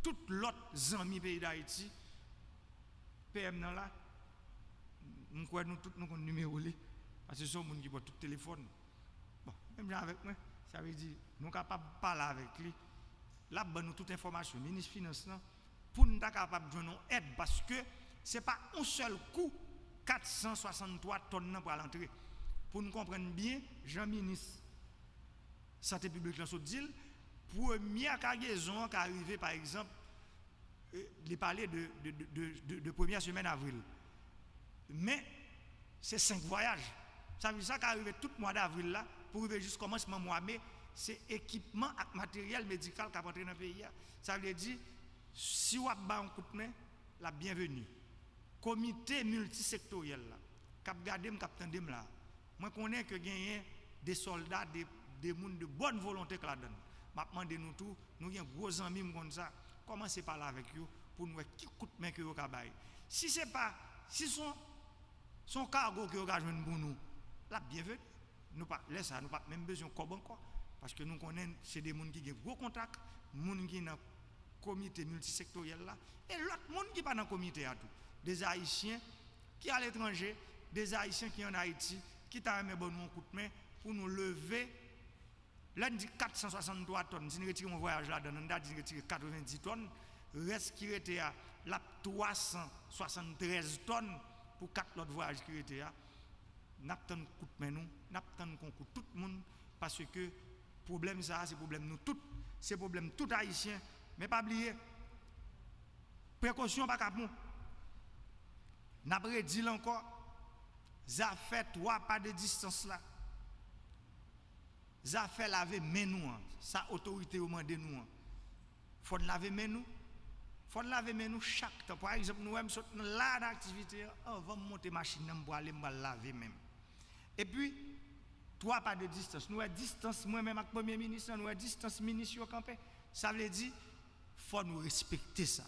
tout lòt zanmi peyi Dayiti, P M nan la, m kwè nou tout nou konn nimewo li, paske se yon moun ki pran tout telefòn. Bon, menm jan avèk mwen, sa vle di, nou kapab pale avèk li, l ap ban nou tout enfòmasyon, minis finans lan, pou n ta kapab jwenn yon èd, paske se pa yon sèl kou kat san swasanntwa tòn nan pral antre. Pou n konprann byen, jan minis sante piblik lan sot di l, premyè kagezon an ka rive, pa egzanp, eh, li pale de, de, de, de, de, de premyè semèn avril. Men, se senk vwayaj. Sa vle di sa ka rive tout mwa davril la, pou rive jis kòmansman mwa me, se ekipman ak materyèl medikal k ap antre nan peyi a. Sa vle di, si w ap bay yon kout men, l ap byenveni. Komite miltisektoryèl la, k ap gade m, k ap tande m la, mwen konnen ke genyen de sòlda, de, de moun de bòn volonte k ladan l. M ap mande nou tou, nou gen gwo zanmi, m konn sa, kòmanse pale avèk yo pou n wè ki kout men ke yo ka bay. Si se pa, si se yon, se yon kago ke yo ka jwenn pou nou, l ap byenveni. Nou pa, lè sa a, nou p ap menm bezwen kòb ankò, paske nou konnen se de moun ki gen gwo kontak, moun ki nan komite miltisektoryèl la, e lòt moun ki pa nan komite a tou. De Ayisyen ki aletranje, de Ayisyen ki ann Ayiti, ki ta renmen ban nou yon kout men pou nou leve. Lè n di kat san swasanntwa tòn, si n retire yon vwayaj ladan l, ann ta di n retire katrevenndis tòn, rès ki rete a, l ap twa san swasanntrèz tòn pou kat lòt vwayaj ki rete a. N ap tann kout men nou, n ap tann konkou tout moun, paske pwoblèm sa a, se pwoblèm nou tout, se pwoblèm tout Ayisyen. Men pa bliye, prekosyon pa kapon. N ap redi l ankò, zafè twa pa de distans la, zafè lave men nou an, sa otorite yo mande nou an. Fò n lave men nou. Fò n lave men nou chak tan. Pa egzanp, nou wè m sot nan la nan aktivite an, anvan m monte machin nan, m pwale, m pral lave men m. Epi, twa pa de distans. Nou wè distans mwen menm ak premye minis lan, nou wè distans minis yo kanpe. Sa vle di, fò nou respekte sa.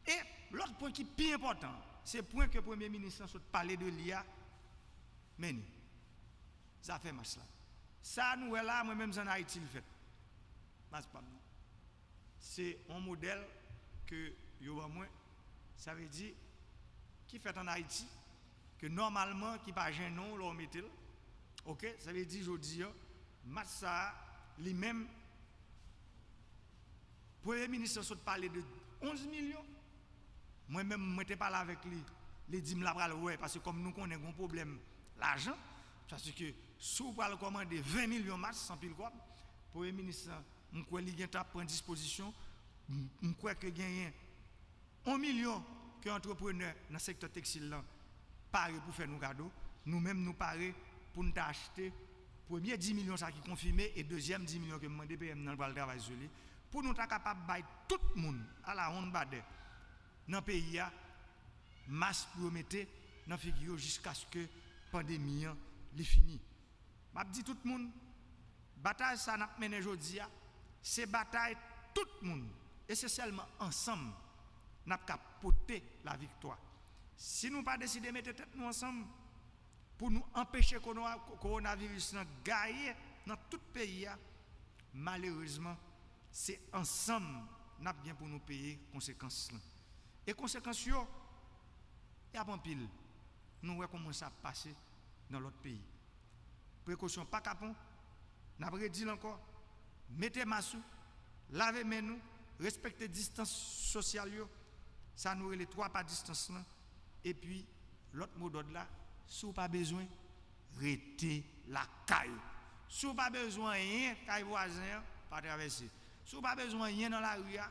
E lòt pwen ki pi enpòtan, se pwen ke premye minis lan sot pale de li a, men ni. Zafè mas la. Sa nou wè la, mwen menm se ann Ayiti l fèt. Mas pa m nan. Se yon modèl ke yo ban mwen, sa vle di, ki fèt ann Ayiti, ke nòmalman, ki pa jennen w lè w mete l. Oke? Sa vle di, jodi a, mas sa a, li menm, premye minis lan sot pale de onz milyon. Mwen menm, mwen te pale avèk li. Li di m l a pral wè, paske kòm nou konnen gen yon pwoblèm lajan, paske si w pral kòmande ven milyon mas, se anpil kòb, premye minis lan, m kwè li gentan ap pran dispozisyon. M, m kwè ke genyen yon milyon ke antreprenè nan sektè tekstil lan pare pou fè nou kado. Nou menm, nou pare pou n ta achte premye dis milyon sa ki konfime e dezyèm dis milyon ke m mande P M nan pral travay sou li, pou nou ta kapab bay tout moun alawonnbadè nan peyi a mas pou yo mete nan figi yo jiskaske pandemi an li fini. M ap di tout moun, batay sa n ap mennen jodi a, se batay tout moun, e se sèlman ansanm n ap ka pote laviktwa. Si nou pa deside mete tèt nou ansanm pou nou anpeche kono-, kowonaviris lan gaye nan tout peyi a, malerezman, se ansanm n ap gen pou nou peye konsekans lan. E konsekans yo, y ap anpil. Nou wè kòman sa ap pase nan lòt peyi. Prekosyon pa kapon, n ap redi l ankò, mete mas ou, lave men nou, respekte distans sosyal yo, sa nou rele twa pa distans lan, epi lòt modòd la, Si w pa bezwen, rete lakay ou. Si w pa bezwen anyen kay vwazen an, pa travèse. Si w pa bezwen anyen nan lari a,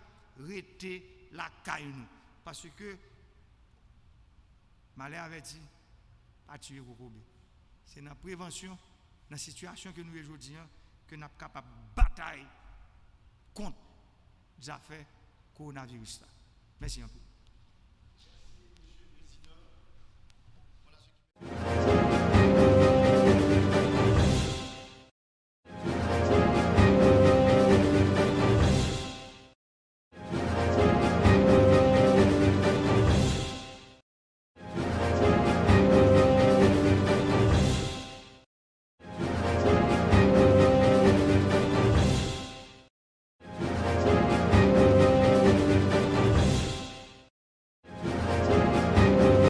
rete lakay nou. Paske malè avèti pa tiye kokobe. Se nan prevansyon, nan sitiyasyon ke nou ye jodi an, ke n ap kapab batay kont zafè kowonaviris la. Mèsi anpil.